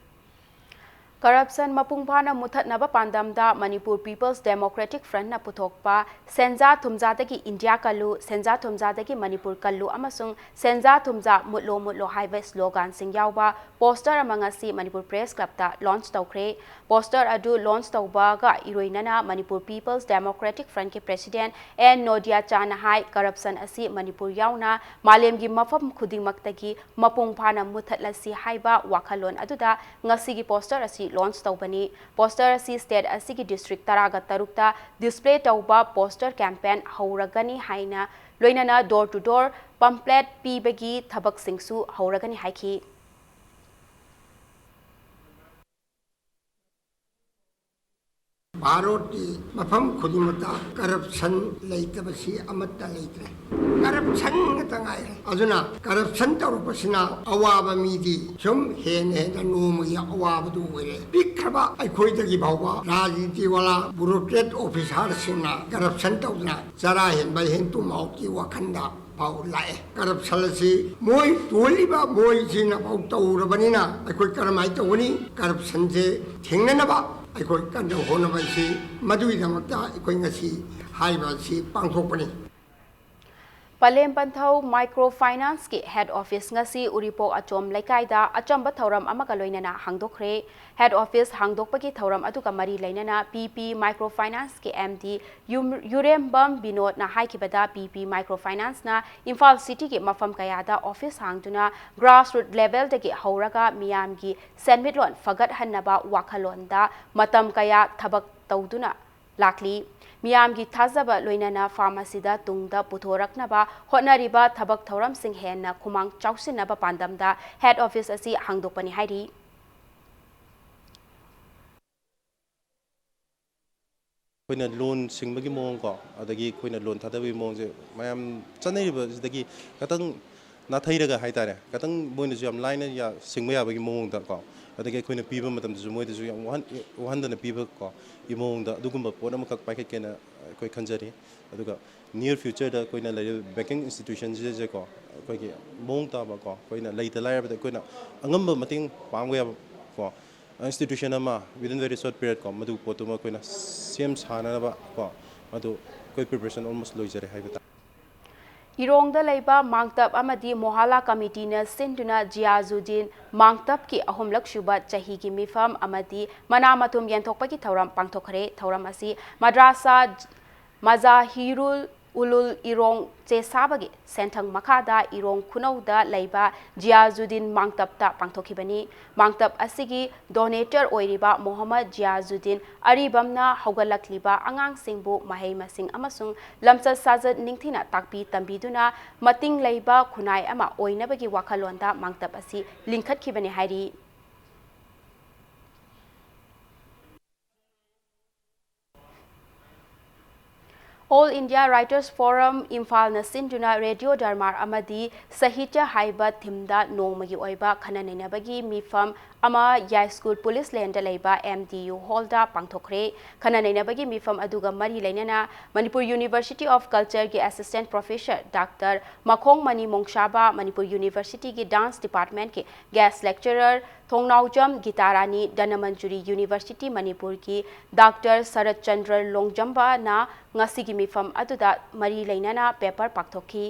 Corruption ꯃꯄꯨꯡ ꯐꯥꯅ ꯃꯨꯊꯠꯅꯕ ꯄꯥꯟꯗꯝꯗ Manipur People's Democratic Frontꯅ ꯄꯨꯊꯣꯛꯄ "ꯁꯦꯟꯖꯥ ꯊꯨꯝꯖꯥꯗꯒꯤ ꯏꯟꯗꯤꯌꯥ ꯀꯜꯂꯨ, ꯁꯦꯟꯖꯥ ꯊꯨꯝꯖꯥꯗꯒꯤ ꯃꯅꯤꯄꯨꯔ ꯀꯜꯂꯨ" ꯑꯃꯁꯨꯡ "ꯁꯦꯟꯖꯥ ꯊꯨꯝꯖꯥ ꯃꯨꯠꯂꯣ ꯃꯨꯠꯂꯣ" ꯍꯥꯏꯕ sloganꯁꯤꯡ ꯌꯥꯎꯕ poster ꯑꯃ ꯉꯁꯤ Manipur Press Clubꯇ launch ꯇꯧꯈ꯭ꯔꯦ꯫ Poster ꯑꯗꯨ launch ꯇꯧꯕꯒ ꯏꯔꯣꯏꯅꯅ Manipur People's Democratic Frontꯀꯤ President ꯑꯦꯟ ꯅꯣꯗꯤꯌꯥ ꯆꯥꯅ ꯍꯥꯏ, corruption ꯑꯁꯤ ꯃꯅꯤꯄꯨꯔ ꯌꯥꯎꯅ ꯃꯥꯂꯦꯝꯒꯤ ꯃꯐꯝ ꯈꯨꯗꯤꯡꯃꯛꯇꯒꯤ ꯃꯄꯨꯡ ꯐꯥꯅ ꯃꯨꯊꯠꯂꯁꯤ ꯍꯥꯏꯕ ꯋꯥꯈꯜꯂꯣꯟ ꯑꯗꯨꯗ ꯉꯁꯤꯒꯤ poster ꯑꯁꯤ launch ꯇꯧꯕꯅꯤ꯫ Poster ꯑꯁꯤ state ꯑꯁꯤꯒꯤ district ꯇꯔꯥꯒ ꯇꯔꯨꯛꯇ display ꯇꯧꯕ poster campaign ꯍꯧꯔꯒꯅꯤ ꯍꯥꯏꯅ, ꯂꯣꯏꯅꯅ door to door pamphlet ꯄꯤꯕꯒꯤ ꯊꯕꯛꯁꯤꯡꯁꯨ ꯍꯧꯔꯒꯅꯤ ꯍꯥꯏꯈꯤ꯫ ꯚꯥꯔꯠꯀꯤ ꯃꯐꯝ ꯈꯨꯗꯤꯡꯃꯛꯇ corruption ꯂꯩꯇꯕꯁꯤ ꯑꯃꯠꯇ ꯂꯩꯇ꯭ꯔꯦ꯫ Corruption ꯉꯥꯛꯇ ꯉꯥꯏꯔꯦ꯫ ꯑꯗꯨꯅ corruption ꯇꯧꯔꯛꯄꯁꯤꯅ ꯑꯋꯥꯕ ꯃꯤꯗꯤ ꯁꯨꯝ ꯍꯦꯟꯅ ꯍꯦꯟꯅ ꯅꯣꯡꯃꯒꯤ ꯑꯋꯥꯕꯗꯨ ꯑꯣꯏꯔꯦ꯫ ꯄꯤꯛꯈ꯭ꯔꯕ ꯑꯩꯈꯣꯏꯗꯒꯤ ꯐꯥꯎꯕ ꯔꯥꯖꯅꯤꯇꯤ ꯋꯥꯂꯥ, bureaucrat officerꯁꯤꯡꯅ corruption ꯇꯧꯗꯅ ꯆꯔꯥ ꯍꯦꯟꯕ hand to mouthꯀꯤ ꯋꯥꯈꯜꯗ ꯐꯥꯎ ꯂꯥꯛꯑꯦ꯫ Corruption ꯑꯁꯤ ꯃꯣꯏ ꯇꯣꯜꯂꯤꯕ ꯃꯣꯏꯁꯤꯅ ꯐꯥꯎ ꯇꯧꯔꯕꯅꯤꯅ ꯑꯩꯈꯣꯏ ꯀꯔꯝꯍꯥꯏꯅ ꯇꯧꯒꯅꯤ? Corruptionꯁꯦ ꯊꯦꯡꯅꯅꯕ ꯑꯩꯈꯣꯏ ꯀꯟꯅ ꯍꯣꯠꯅꯕ ꯑꯁꯤ, ꯃꯗꯨꯒꯤꯗꯃꯛꯇ ꯑꯩꯈꯣꯏ ꯉꯁꯤ ꯍꯥꯏꯔꯤꯕ ꯑꯁꯤ ꯄꯥꯡꯊꯣꯛꯄꯅꯤ꯫ ꯄꯂꯦꯝ ꯄꯟꯊꯧ Micro Financeꯀꯤ head office ꯉꯁꯤ ꯎꯔꯤꯄꯣꯛ ꯑꯆꯣꯝ ꯂꯩꯀꯥꯏꯗ ꯑꯆꯝꯕ ꯊꯧꯔꯝ ꯑꯃꯒ ꯂꯣꯏꯅꯅ ꯍꯥꯡꯗꯣꯛꯈ꯭ꯔꯦ꯫ Head office ꯍꯥꯡꯗꯣꯛꯄꯒꯤ ꯊꯧꯔꯝ ꯑꯗꯨꯒ ꯃꯔꯤ ꯂꯩꯅꯅ ꯄꯤ ꯄꯤ Micro Financeꯀꯤ ꯑꯦꯝ ꯗꯤ ꯌꯨꯝ-, ꯌꯨꯔꯦꯝꯕꯝ ꯕꯤꯅꯣꯗꯅ ꯍꯥꯏꯈꯤꯕꯗ, ꯄꯤ ꯄꯤ Micro Financeꯅ ꯏꯝꯐꯥꯜ cityꯒꯤ ꯃꯐꯝ ꯀꯌꯥꯗ office ꯍꯥꯡꯗꯨꯅ grassroot levelꯗꯒꯤ ꯍꯧꯔꯒ ꯃꯤꯌꯥꯝꯒꯤ ꯁꯦꯟꯃꯤꯠꯂꯣꯟ ꯐꯒꯠꯍꯟꯅꯕ ꯋꯥꯈꯜꯂꯣꯟꯗ ꯃꯇꯝ ꯀꯌꯥ ꯊꯕꯛ ꯇꯧꯗꯨꯅ ꯂꯥꯛꯂꯤ꯫ ꯃꯤꯌꯥꯝꯒꯤ ꯊꯥꯖꯕ ꯂꯣꯏꯅꯅ firm ꯑꯁꯤꯗ ꯇꯨꯡꯗ ꯄꯨꯊꯣꯔꯛꯅꯕ ꯍꯣꯠꯅꯔꯤꯕ ꯊꯕꯛ ꯊꯧꯔꯝꯁꯤꯡ ꯍꯦꯟꯅ ꯈꯨꯃꯥꯡ ꯆꯥꯎꯁꯤꯟꯅꯕ ꯄꯥꯟꯗꯝꯗ head office ꯑꯁꯤ ꯍꯥꯡꯗꯣꯛꯄꯅꯤ ꯍꯥꯏꯔꯤ꯫ ꯑꯩꯈꯣꯏꯅ loan ꯁꯤꯡꯕꯒꯤ ꯃꯑꯣꯡ ꯀꯣ, ꯑꯗꯒꯤ ꯑꯩꯈꯣꯏꯅ loan ꯊꯥꯗꯕꯒꯤ ꯃꯑꯣꯡꯁꯦ ꯃꯌꯥꯝ ꯆꯠꯅꯔꯤꯕꯁꯤꯗꯒꯤ ꯈꯤꯇꯪ ꯅꯥꯊꯩꯔꯒ ꯍꯥꯏꯇꯥꯔꯦ, ꯈꯤꯇꯪ ꯃꯣꯏꯅꯁꯨ ꯌꯥꯝ ꯂꯥꯏꯅ ꯌꯥ-, ꯁꯤꯡꯕ ꯌꯥꯕꯒꯤ ꯃꯑꯣꯡꯗ ꯀꯣ, ꯑꯗꯒꯤ ꯑꯩꯈꯣꯏꯅ ꯄꯤꯕ ꯃꯇꯝꯗꯁꯨ ꯃꯣꯏꯗꯁꯨ ꯌꯥꯝ ꯋꯥꯍꯟ-, ꯋꯥꯍꯟꯗꯅ ꯄꯤꯕ ꯀꯣ, ꯒꯤ ꯃꯑꯣꯡꯗ ꯑꯗꯨꯒꯨꯝꯕ ꯄꯣꯠ ꯑꯃꯈꯛ ꯄꯥꯏꯈꯠꯀꯦꯅ ꯑꯩꯈꯣꯏ ꯈꯟꯖꯔꯤ꯫ ꯑꯗꯨꯒ near future ꯗ ꯑꯩꯈꯣꯏꯅ ꯂꯩꯔꯤꯕ banking institution ꯁꯤꯗꯀꯣ, ꯑꯩꯈꯣꯏꯒꯤ ꯃꯑꯣꯡ ꯇꯥꯕ ꯀꯣ, ꯑꯩꯈꯣꯏꯅ ꯂꯩꯇ ꯂꯥꯏꯔꯕꯗ ꯑꯩꯈꯣꯏꯅ ꯑꯉꯝꯕ ꯃꯇꯦꯡ ꯄꯥꯡꯕ ꯌꯥꯕ ꯀꯣ, institution ꯑꯃ within very short period ꯀꯣ, ꯃꯗꯨ ꯄꯣꯠꯇꯨꯃ ꯑꯩꯈꯣꯏꯅ ꯁꯦꯝ ꯁꯥꯅꯅꯕ ꯀꯣ, ꯃꯗꯨ ꯑꯩꯈꯣꯏ preparation almost ꯂꯣꯏꯖꯔꯦ ꯍꯥꯏꯕ ꯇꯥꯔꯦ꯫ ꯏꯔꯣꯡꯗ ꯂꯩꯕ ꯃꯥꯡꯇꯞ ꯑꯃꯗꯤ ꯃꯣꯍꯥꯂꯥ ꯀꯃꯤꯇꯤꯅ ꯁꯤꯟꯗꯨꯅ ꯖꯤꯌꯥꯖꯨꯗꯤꯟ ꯃꯥꯡꯇꯞꯀꯤ ꯑꯍꯨꯝꯂꯛ ꯁꯨꯕ ꯆꯍꯤꯒꯤ ꯃꯤꯐꯝ ꯑꯃꯗꯤ ꯃꯅꯥ ꯃꯊꯨꯝ ꯌꯦꯟꯊꯣꯛꯄꯒꯤ ꯊꯧꯔꯝ ꯄꯥꯡꯊꯣꯛꯈ꯭ꯔꯦ꯫ ꯊꯧꯔꯝ ꯑꯁꯤ ꯃꯗ꯭ꯔꯥꯁꯥ ꯃꯖꯥꯍꯤꯔꯨꯜ ꯎꯂꯨꯜ ꯏꯔꯣꯡ ꯆꯦꯁꯥꯕꯒꯤ ꯁꯦꯟꯊꯪ ꯃꯈꯥꯗ ꯏꯔꯣꯡ ꯈꯨꯅꯧꯗ ꯂꯩꯕ ꯖꯤꯌꯥꯖꯨꯗꯤꯟ ꯃꯥꯡꯇꯞꯇ ꯄꯥꯡꯊꯣꯛꯈꯤꯕꯅꯤ꯫ ꯃꯥꯡꯇꯞ ꯑꯁꯤꯒꯤ ꯗꯣꯅꯦꯇꯔ ꯑꯣꯏꯔꯤꯕ ꯃꯣꯍꯝꯃꯗ ꯖꯤꯌꯥꯖꯨꯗꯤꯟ ꯑꯔꯤꯕꯝꯅ ꯍꯧꯒꯠꯂꯛꯂꯤꯕ ꯑꯉꯥꯡꯁꯤꯡꯕꯨ ꯃꯍꯩ ꯃꯁꯤꯡ ꯑꯃꯁꯨꯡ ꯂꯝꯆꯠ ꯁꯥꯖꯠ ꯅꯤꯡꯊꯤꯅ ꯇꯥꯛꯄꯤ ꯇꯝꯕꯤꯗꯨꯅ ꯃꯇꯤꯡ ꯂꯩꯕ ꯈꯨꯟꯅꯥꯏ ꯑꯃ ꯑꯣꯏꯅꯕꯒꯤ ꯋꯥꯈꯜꯂꯣꯟꯗ ꯃꯥꯡꯇꯞ ꯑꯁꯤ ꯂꯤꯡꯈꯠꯈꯤꯕꯅꯤ ꯍꯥꯏꯔꯤ꯫ All India Writers Forum ꯏꯝꯐꯥꯜꯅ ꯁꯤꯟꯗꯨꯅ ꯔꯦꯗꯤꯑꯣ ꯗꯔꯃꯥꯔ ꯑꯃꯗꯤ ꯁꯥꯍꯤꯇ꯭ꯌ ꯍꯥꯏꯕ ꯊꯤꯝꯗ ꯅꯣꯡꯃꯒꯤ ꯑꯣꯏꯕ ꯈꯟꯅ ꯅꯩꯅꯕꯒꯤ ꯃꯤꯐꯝ ꯑꯃ ꯌꯥꯏꯁ꯭ꯀꯨꯜ ꯄꯨꯂꯤꯁ ꯂꯦꯟꯗ ꯂꯩꯕ M D U ꯍꯣꯜꯗ ꯄꯥꯡꯊꯣꯛꯈ꯭ꯔꯦ꯫ ꯈꯟꯅ ꯅꯩꯅꯕꯒꯤ ꯃꯤꯐꯝ ꯑꯗꯨꯒ ꯃꯔꯤ ꯂꯩꯅꯅ ꯃꯅꯤꯄꯨꯔ ꯌꯨꯅꯤꯚꯔꯁꯤꯇꯤ ꯑꯣꯐ ꯀꯜꯆꯔꯒꯤ assistant professor doctor Makhongmani Mongsaba, Manipur ꯌꯨꯅꯤꯚꯔꯁꯤꯇꯤꯒꯤ ꯗꯥꯟꯁ ꯗꯤꯄꯥꯔꯠꯃꯦꯟꯠꯀꯤ guest lecturer Thongnaojam Gitarani, Dhanamanjuri university ꯃꯅꯤꯄꯨꯔꯒꯤ ꯗꯥꯛꯇꯔ ꯁꯔꯠ ꯆꯟꯗ꯭ꯔ ꯂꯣꯡꯖꯝꯕꯅ ꯉꯁꯤꯒꯤ ꯃꯤꯐꯝ ꯑꯗꯨꯗ ꯃꯔꯤ ꯂꯩꯅꯅ ꯄꯦꯄꯔ ꯄꯥꯡꯊꯣꯛꯈꯤ꯫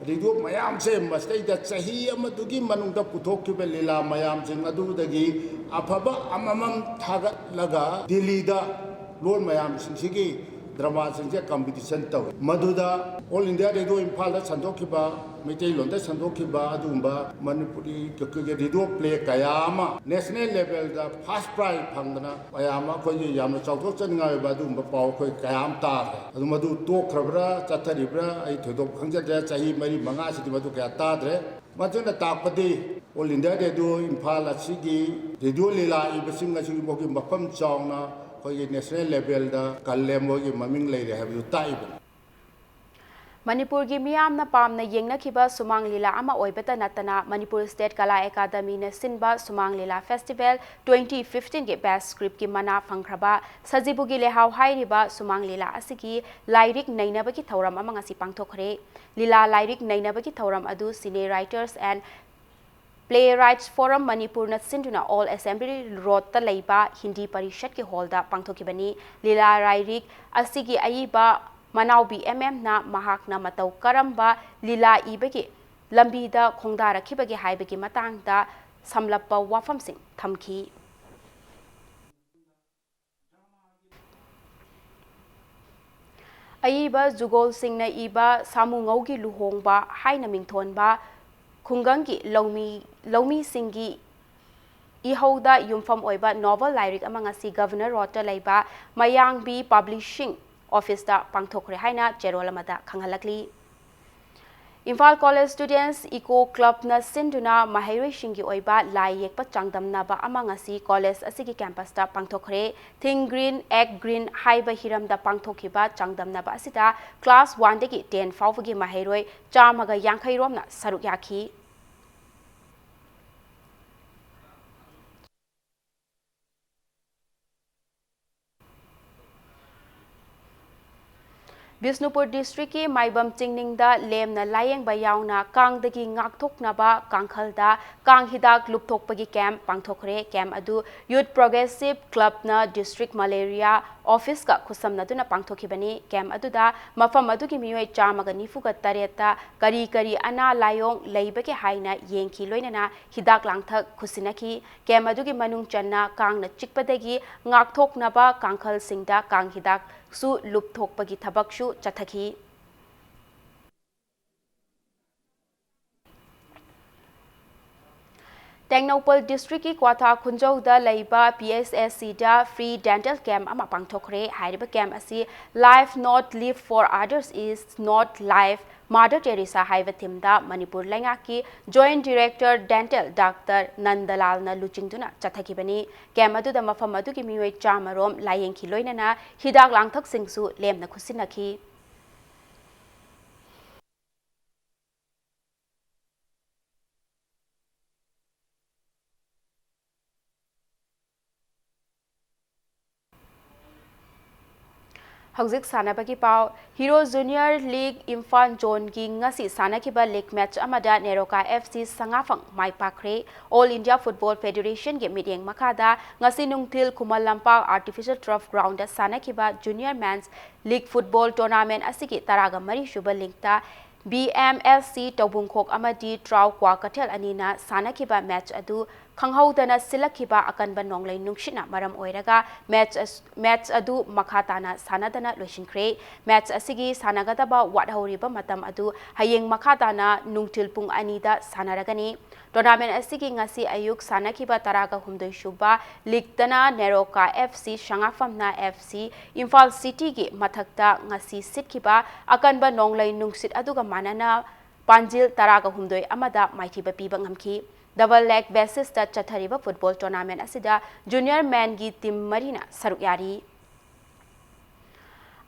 ꯔꯦꯗꯤꯑꯣ ꯃꯌꯥꯝꯁꯦ ꯃꯁꯤꯗꯩꯗ ꯆꯍꯤ ꯑꯃꯗꯨꯒꯤ ꯃꯅꯨꯡꯗ ꯄꯨꯊꯣꯛꯈꯤꯕ ꯂꯤꯂꯥ ꯃꯌꯥꯝꯁꯤꯡ ꯑꯗꯨꯗꯒꯤ ꯑꯐꯕ ꯑꯃꯃꯝ ꯊꯥꯒꯠꯂꯒ ꯗꯤꯜꯂꯤꯗ ꯂꯣꯟ ꯃꯌꯥꯝꯁꯤꯡꯁꯤꯒꯤ ꯗ꯭ꯔꯃꯥꯁꯤꯡꯁꯦ ꯀꯝꯄꯤꯇꯤꯁꯟ ꯇꯧꯏ꯫ ꯃꯗꯨꯗ ꯑꯣꯜ ꯏꯟꯗꯤꯌꯥ ꯔꯦꯗꯤꯑꯣ ꯏꯝꯐꯥꯜꯗ ꯁꯟꯗꯣꯛꯈꯤꯕ, ꯃꯩꯇꯩꯂꯣꯟꯗ ꯁꯟꯗꯣꯛꯈꯤꯕ ꯑꯗꯨꯒꯨꯝꯕ ꯃꯅꯤꯄꯨꯔꯤ ꯔꯦꯗꯤꯑꯣ ꯄ꯭ꯂꯦ ꯀꯌꯥ ꯑꯃ ꯅꯦꯁꯅꯦꯜ ꯂꯦꯚꯦꯜꯗ ꯐꯥꯔꯁ ꯄ꯭ꯔꯥꯏꯖ ꯐꯪꯗꯅ ꯃꯌꯥꯝ ꯑꯃ ꯑꯩꯈꯣꯏꯒꯤ ꯌꯥꯝꯅ ꯆꯥꯎꯊꯣꯛꯆꯅꯤꯡꯉꯥꯏ ꯑꯣꯏꯕ ꯑꯗꯨꯒꯨꯝꯕ ꯄꯥꯎ ꯑꯩꯈꯣꯏ ꯀꯌꯥ ꯑꯃ ꯇꯥꯈ꯭ꯔꯦ꯫ ꯑꯗꯨ ꯃꯗꯨ ꯇꯣꯛꯈ꯭ꯔꯕ꯭ꯔꯥ ꯆꯠꯊꯔꯤꯕ꯭ꯔꯥ ꯑꯩ ꯊꯣꯏꯗꯣꯛ ꯈꯪꯖꯗ꯭ꯔꯦ꯫ ꯆꯍꯤ ꯃꯔꯤ ꯃꯉꯥꯁꯤꯗꯤ ꯃꯗꯨ ꯀꯌꯥ ꯇꯥꯗ꯭ꯔꯦ꯫ ꯃꯗꯨꯅ ꯇꯥꯛꯄꯗꯤ ꯑꯣꯜ ꯏꯟꯗꯤꯌꯥ ꯔꯦꯗꯤꯑꯣ ꯏꯝꯐꯥꯜ ꯑꯁꯤꯒꯤ ꯔꯦꯗꯤꯑꯣ ꯂꯤꯂꯥ ꯏꯕꯁꯤꯡ ꯑꯁꯤꯒꯤ ꯃꯐꯝ ꯆꯥꯎꯅ ꯑꯩꯈꯣꯏꯒꯤ ꯅꯦꯁꯅꯦꯜ ꯂꯦꯚꯦꯜꯗ ꯀꯜꯂꯦꯝꯕꯒꯤ ꯃꯃꯤꯡ ꯂꯩꯔꯦ ꯍꯥꯏꯕꯗꯨ ꯇꯥꯛꯏꯕꯅꯤ꯫ ꯃꯅꯤꯄꯨꯔꯒꯤ ꯃꯤꯌꯥꯝꯅ ꯄꯥꯝꯅ ꯌꯦꯡꯅꯈꯤꯕ ꯁꯨꯃꯥꯡ ꯂꯤꯂꯥ ꯑꯃ ꯑꯣꯏꯕꯇ ꯅꯠꯇꯅ ꯃꯅꯤꯄꯨꯔ ꯁ꯭ꯇꯦꯠ ꯀꯂꯥ ꯑꯦꯀꯥꯗꯃꯤꯅ ꯁꯤꯟꯕ ꯁꯨꯃꯥꯡ ꯂꯤꯂꯥ ꯐꯦꯁꯇꯤꯚꯦꯜ ꯇ꯭ꯋꯦꯟꯇꯤ ꯐꯤꯐꯇꯤꯟꯒꯤ ꯕꯦꯁ ꯁ꯭ꯀ꯭ꯔꯤꯞꯀꯤ ꯃꯅꯥ ꯐꯪꯈ꯭ꯔꯕ ꯁꯖꯤꯕꯨꯒꯤ ꯂꯩꯍꯥꯎ ꯍꯥꯏꯔꯤꯕ ꯁꯨꯃꯥꯡ ꯂꯤꯂꯥ ꯑꯁꯤꯒꯤ ꯂꯥꯏꯔꯤꯛ ꯅꯩꯅꯕꯒꯤ ꯊꯧꯔꯝ ꯑꯃ ꯉꯁꯤ ꯄꯥꯡꯊꯣꯛꯈ꯭ꯔꯦ꯫ ꯂꯤꯂꯥ ꯂꯥꯏꯔꯤꯛ ꯅꯩꯅꯕꯒꯤ ꯊꯧꯔꯝ ꯑꯗꯨ Cine Writers and Playwrights Forum ꯃꯅꯤꯄꯨꯔꯅ ꯁꯤꯟꯗꯨꯅ ꯑꯣꯜ ꯑꯦꯁꯦꯝꯕ꯭ꯂꯤ ꯔꯣꯗꯇ ꯂꯩꯕ ꯍꯤꯟꯗꯤ ꯄꯔꯤꯁꯠꯀꯤ ꯍꯣꯜꯗ ꯄꯥꯡꯊꯣꯛꯈꯤꯕꯅꯤ꯫ ꯂꯤꯂꯥ ꯂꯥꯏꯔꯤꯛ ꯑꯁꯤꯒꯤ ꯑꯏꯕ ꯃꯅꯥꯎꯕꯤ ꯑꯦꯝ ꯑꯦꯝꯅ ꯃꯍꯥꯛꯅ ꯃꯇꯧ ꯀꯔꯝꯕ ꯂꯤꯂꯥ ꯏꯕꯒꯤ ꯂꯝꯕꯤꯗ ꯈꯣꯡꯗꯥꯔꯛꯈꯤꯕꯒꯦ ꯍꯥꯏꯕꯒꯤ ꯃꯇꯥꯡꯗ ꯁꯝꯂꯞꯄ ꯋꯥꯐꯝꯁꯤꯡ ꯊꯝꯈꯤ꯫ ꯑꯏꯕ ꯖꯨꯒꯣꯜ ꯁꯤꯡꯅ ꯏꯕ ꯁꯥꯃꯨꯉꯧꯒꯤ ꯂꯨꯍꯣꯡꯕ ꯍꯥꯏꯅ ꯃꯤꯡꯊꯣꯟꯕ ꯈꯨꯡꯒꯪꯒꯤ ꯂꯧꯃꯤ, ꯂꯧꯃꯤꯁꯤꯡꯒꯤ ꯏꯍꯧꯗ ꯌꯨꯝꯐꯝ ꯑꯣꯏꯕ ꯅꯣꯕꯦꯜ ꯂꯥꯏꯔꯤꯛ ꯑꯃ ꯉꯁꯤ ꯒꯚꯔꯅꯔ ꯔꯣꯗꯇ ꯂꯩꯕ ꯃꯌꯥꯡꯕꯤ ꯄꯕ꯭ꯂꯤꯁꯤꯡ ꯑꯣꯐꯤꯁꯇ ꯄꯥꯡꯊꯣꯛꯈ꯭ꯔꯦ ꯍꯥꯏꯅ ꯆꯦꯔꯣꯜ ꯑꯃꯗ ꯈꯪꯍꯜꯂꯛꯂꯤ꯫ ꯏꯝꯐꯥꯜ ꯀꯣꯂꯦꯖ ꯁ꯭ꯇꯨꯗꯦꯟꯠꯁ ꯏꯀꯣ ꯀ꯭ꯂꯕꯅ ꯁꯤꯟꯗꯨꯅ ꯃꯍꯩꯔꯣꯏꯁꯤꯡꯒꯤ ꯑꯣꯏꯕ ꯂꯥꯏ ꯌꯦꯛꯄ ꯆꯥꯡꯗꯝꯅꯕ ꯑꯃ ꯉꯁꯤ ꯀꯣꯂꯦꯖ ꯑꯁꯤꯒꯤ ꯀꯦꯝꯄꯁꯇ ꯄꯥꯡꯊꯣꯛꯈ꯭ꯔꯦ꯫ Think Green, Act Green ꯍꯥꯏꯕ ꯍꯤꯔꯝꯗ ꯄꯥꯡꯊꯣꯛꯈꯤꯕ ꯆꯥꯡꯗꯝꯅꯕ ꯑꯁꯤꯗ ꯀ꯭ꯂꯥꯁ ꯋꯥꯟꯗꯒꯤ ꯇꯦꯟ ꯐꯥꯎꯕꯒꯤ ꯃꯍꯩꯔꯣꯏ ꯆꯥꯝꯃꯒ ꯌꯥꯡꯈꯩ ꯔꯣꯝꯅ ꯁꯔꯨꯛ ꯌꯥꯈꯤ꯫ ꯕꯤꯁꯅꯨꯄꯨꯔ ꯗꯤꯁꯇ꯭ꯔꯤꯛꯀꯤ ꯃꯥꯏꯕꯝ ꯆꯤꯡꯅꯤꯡꯗ ꯂꯦꯝꯅ ꯂꯥꯌꯦꯡꯕ ꯌꯥꯎꯅ ꯀꯥꯡꯗꯒꯤ ꯉꯥꯛꯊꯣꯛꯅꯕ ꯀꯥꯡꯈꯜꯗ ꯀꯥꯡ ꯍꯤꯗꯥꯛ ꯂꯨꯞꯊꯣꯛꯄꯒꯤ ꯀꯦꯝꯞ ꯄꯥꯡꯊꯣꯛꯈ꯭ꯔꯦ꯫ ꯀꯦꯝꯞ ꯑꯗꯨ ꯌꯨꯠ ꯄ꯭ꯔꯣꯒ꯭ꯔꯦꯁꯤꯞ ꯀ꯭ꯂꯕꯅ ꯗꯤꯁꯇ꯭ꯔꯤꯛ ꯃꯂꯦꯔꯤꯌꯥ ꯑꯣꯐꯤꯁꯀ ꯈꯨꯠꯁꯝꯅꯗꯨꯅ ꯄꯥꯡꯊꯣꯛꯈꯤꯕꯅꯤ꯫ ꯀꯦꯝꯞ ꯑꯗꯨꯗ ꯃꯐꯝ ꯑꯗꯨꯒꯤ ꯃꯤꯑꯣꯏ ꯆꯥꯝꯃꯒ ꯅꯤꯐꯨꯒ ꯇꯔꯦꯠꯇ ꯀꯔꯤ ꯀꯔꯤ ꯑꯅꯥ ꯂꯥꯏꯑꯣꯡ ꯂꯩꯕꯒꯦ ꯍꯥꯏꯅ ꯌꯦꯡꯈꯤ, ꯂꯣꯏꯅꯅ ꯍꯤꯗꯥꯛ ꯂꯥꯡꯊꯛ ꯈꯨꯠꯁꯤꯟꯅꯈꯤ꯫ ꯀꯦꯝꯞ ꯑꯗꯨꯒꯤ ꯃꯅꯨꯡ ꯆꯟꯅ ꯀꯥꯡꯅ ꯆꯤꯛꯄꯗꯒꯤ ꯉꯥꯛꯊꯣꯛꯅꯕ ꯀꯥꯡꯈꯜꯁꯤꯡꯗ ꯀꯥꯡ ꯍꯤꯗꯥꯛꯁꯨ ꯂꯨꯞꯊꯣꯛꯄꯒꯤ ꯊꯕꯛꯁꯨ ꯆꯠꯊꯈꯤ꯫ ꯇꯦꯡꯅꯧꯄꯜ district ꯀꯤ ꯀ꯭ꯋꯥꯊꯥ ꯈꯨꯟꯖꯧꯗ ꯂꯩꯕ P S S C ꯗ free dental camp ꯑꯃ ꯄꯥꯡꯊꯣꯛꯈ꯭ꯔꯦ꯫ ꯍꯥꯏꯔꯤꯕ camp ꯑꯁꯤ Life not live for others is not life, Mother Teresa ꯍꯥꯏꯕ theme ꯗ ꯃꯅꯤꯄꯨꯔ ꯂꯩꯉꯥꯛꯀꯤ Joint Director Dental Doctor ꯅꯟꯗꯂꯥꯜꯅ ꯂꯨꯆꯤꯡꯗꯨꯅ ꯆꯠꯊꯈꯤꯕꯅꯤ꯫ Camp ꯑꯗꯨꯗ ꯃꯐꯝ ꯑꯗꯨꯒꯤ ꯃꯤꯑꯣꯏ ꯆꯥꯝꯃ ꯔꯣꯝ ꯂꯥꯌꯦꯡꯈꯤ, ꯂꯣꯏꯅꯅ ꯍꯤꯗꯥꯛ ꯂꯥꯡꯊꯛꯁꯤꯡꯁꯨ ꯂꯦꯝꯅ ꯈꯨꯠꯁꯤꯟꯅꯈꯤ꯫ ꯍꯧꯖꯤꯛ ꯁꯥꯟꯅꯕꯒꯤ ꯄꯥꯎ꯫ Hero Junior League Imphal Zone ꯒꯤ ꯉꯁꯤ ꯁꯥꯟꯅꯈꯤꯕ league match ꯑꯃꯗ ꯅꯦꯔꯣꯀꯥ F C ꯁꯉꯥꯐꯝ ꯃꯥꯏ ꯄꯥꯛꯈ꯭ꯔꯦ꯫ All India Football Federation ꯒꯤ ꯃꯤꯠꯌꯦꯡ ꯃꯈꯥꯗ ꯉꯁꯤ ꯅꯨꯡꯊꯤꯜ Khuman Lampak Artificial Turf Ground ꯗ ꯁꯥꯟꯅꯈꯤꯕ Junior Men's League Football Tournament ꯑꯁꯤꯒꯤ ꯇꯔꯥꯒ ꯃꯔꯤ ꯁꯨꯕ league ꯇ B M S C ꯇꯧꯕꯨꯡꯈꯣꯛ ꯑꯃꯗꯤ ꯇ꯭ꯔꯥꯎ ꯀ꯭ꯋꯥꯀꯩꯊꯦꯜ ꯑꯅꯤꯅ ꯁꯥꯟꯅꯈꯤꯕ match ꯑꯗꯨ ꯈꯪꯍꯧꯗꯅ ꯁꯤꯜꯂꯛꯈꯤꯕ ꯑꯀꯟꯕ ꯅꯣꯡꯂꯩ ꯅꯨꯡꯁꯤꯠꯅ ꯃꯔꯝ ꯑꯣꯏꯔꯒ match ꯑꯁ-, match ꯑꯗꯨ ꯃꯈꯥ ꯇꯥꯅ ꯁꯥꯟꯅꯗꯅ ꯂꯣꯏꯁꯤꯟꯈ꯭ꯔꯦ꯫ Match ꯑꯁꯤꯒꯤ ꯁꯥꯟꯅꯒꯗꯕ ꯋꯥꯠꯍꯧꯔꯤꯕ ꯃꯇꯝ ꯑꯗꯨ ꯍꯌꯦꯡ ꯃꯈꯥ ꯇꯥꯅ ꯅꯨꯡꯊꯤꯜ ꯄꯨꯡ ꯑꯅꯤꯗ ꯁꯥꯟꯅꯔꯒꯅꯤ꯫ Tournament ꯑꯁꯤꯒꯤ ꯉꯁꯤ ꯑꯌꯨꯛ ꯁꯥꯟꯅꯈꯤꯕ ꯇꯔꯥꯒ ꯍꯨꯝꯗꯣꯏ ꯁꯨꯕ league ꯇꯅ NEROCA F C ꯁꯉꯥꯐꯝꯅ F C Imphal City ꯒꯤ ꯃꯊꯛꯇ ꯉꯁꯤ ꯁꯤꯠꯈꯤꯕ ꯑꯀꯟꯕ ꯅꯣꯡꯂꯩ ꯅꯨꯡꯁꯤꯠ ꯑꯗꯨꯒ ꯃꯥꯟꯅꯅ ꯄꯥꯟꯖꯤꯜ ꯇꯔꯥꯒ ꯍꯨꯝꯗꯣꯏ ꯑꯃꯗ ꯃꯥꯏꯊꯤꯕ ꯄꯤꯕ ꯉꯝꯈꯤ꯫ Double leg basis ꯇ ꯆꯠꯊꯔꯤꯕ football tournament ꯑꯁꯤꯗ junior men ꯒꯤ team ꯃꯔꯤꯅ ꯁꯔꯨꯛ ꯌꯥꯔꯤ꯫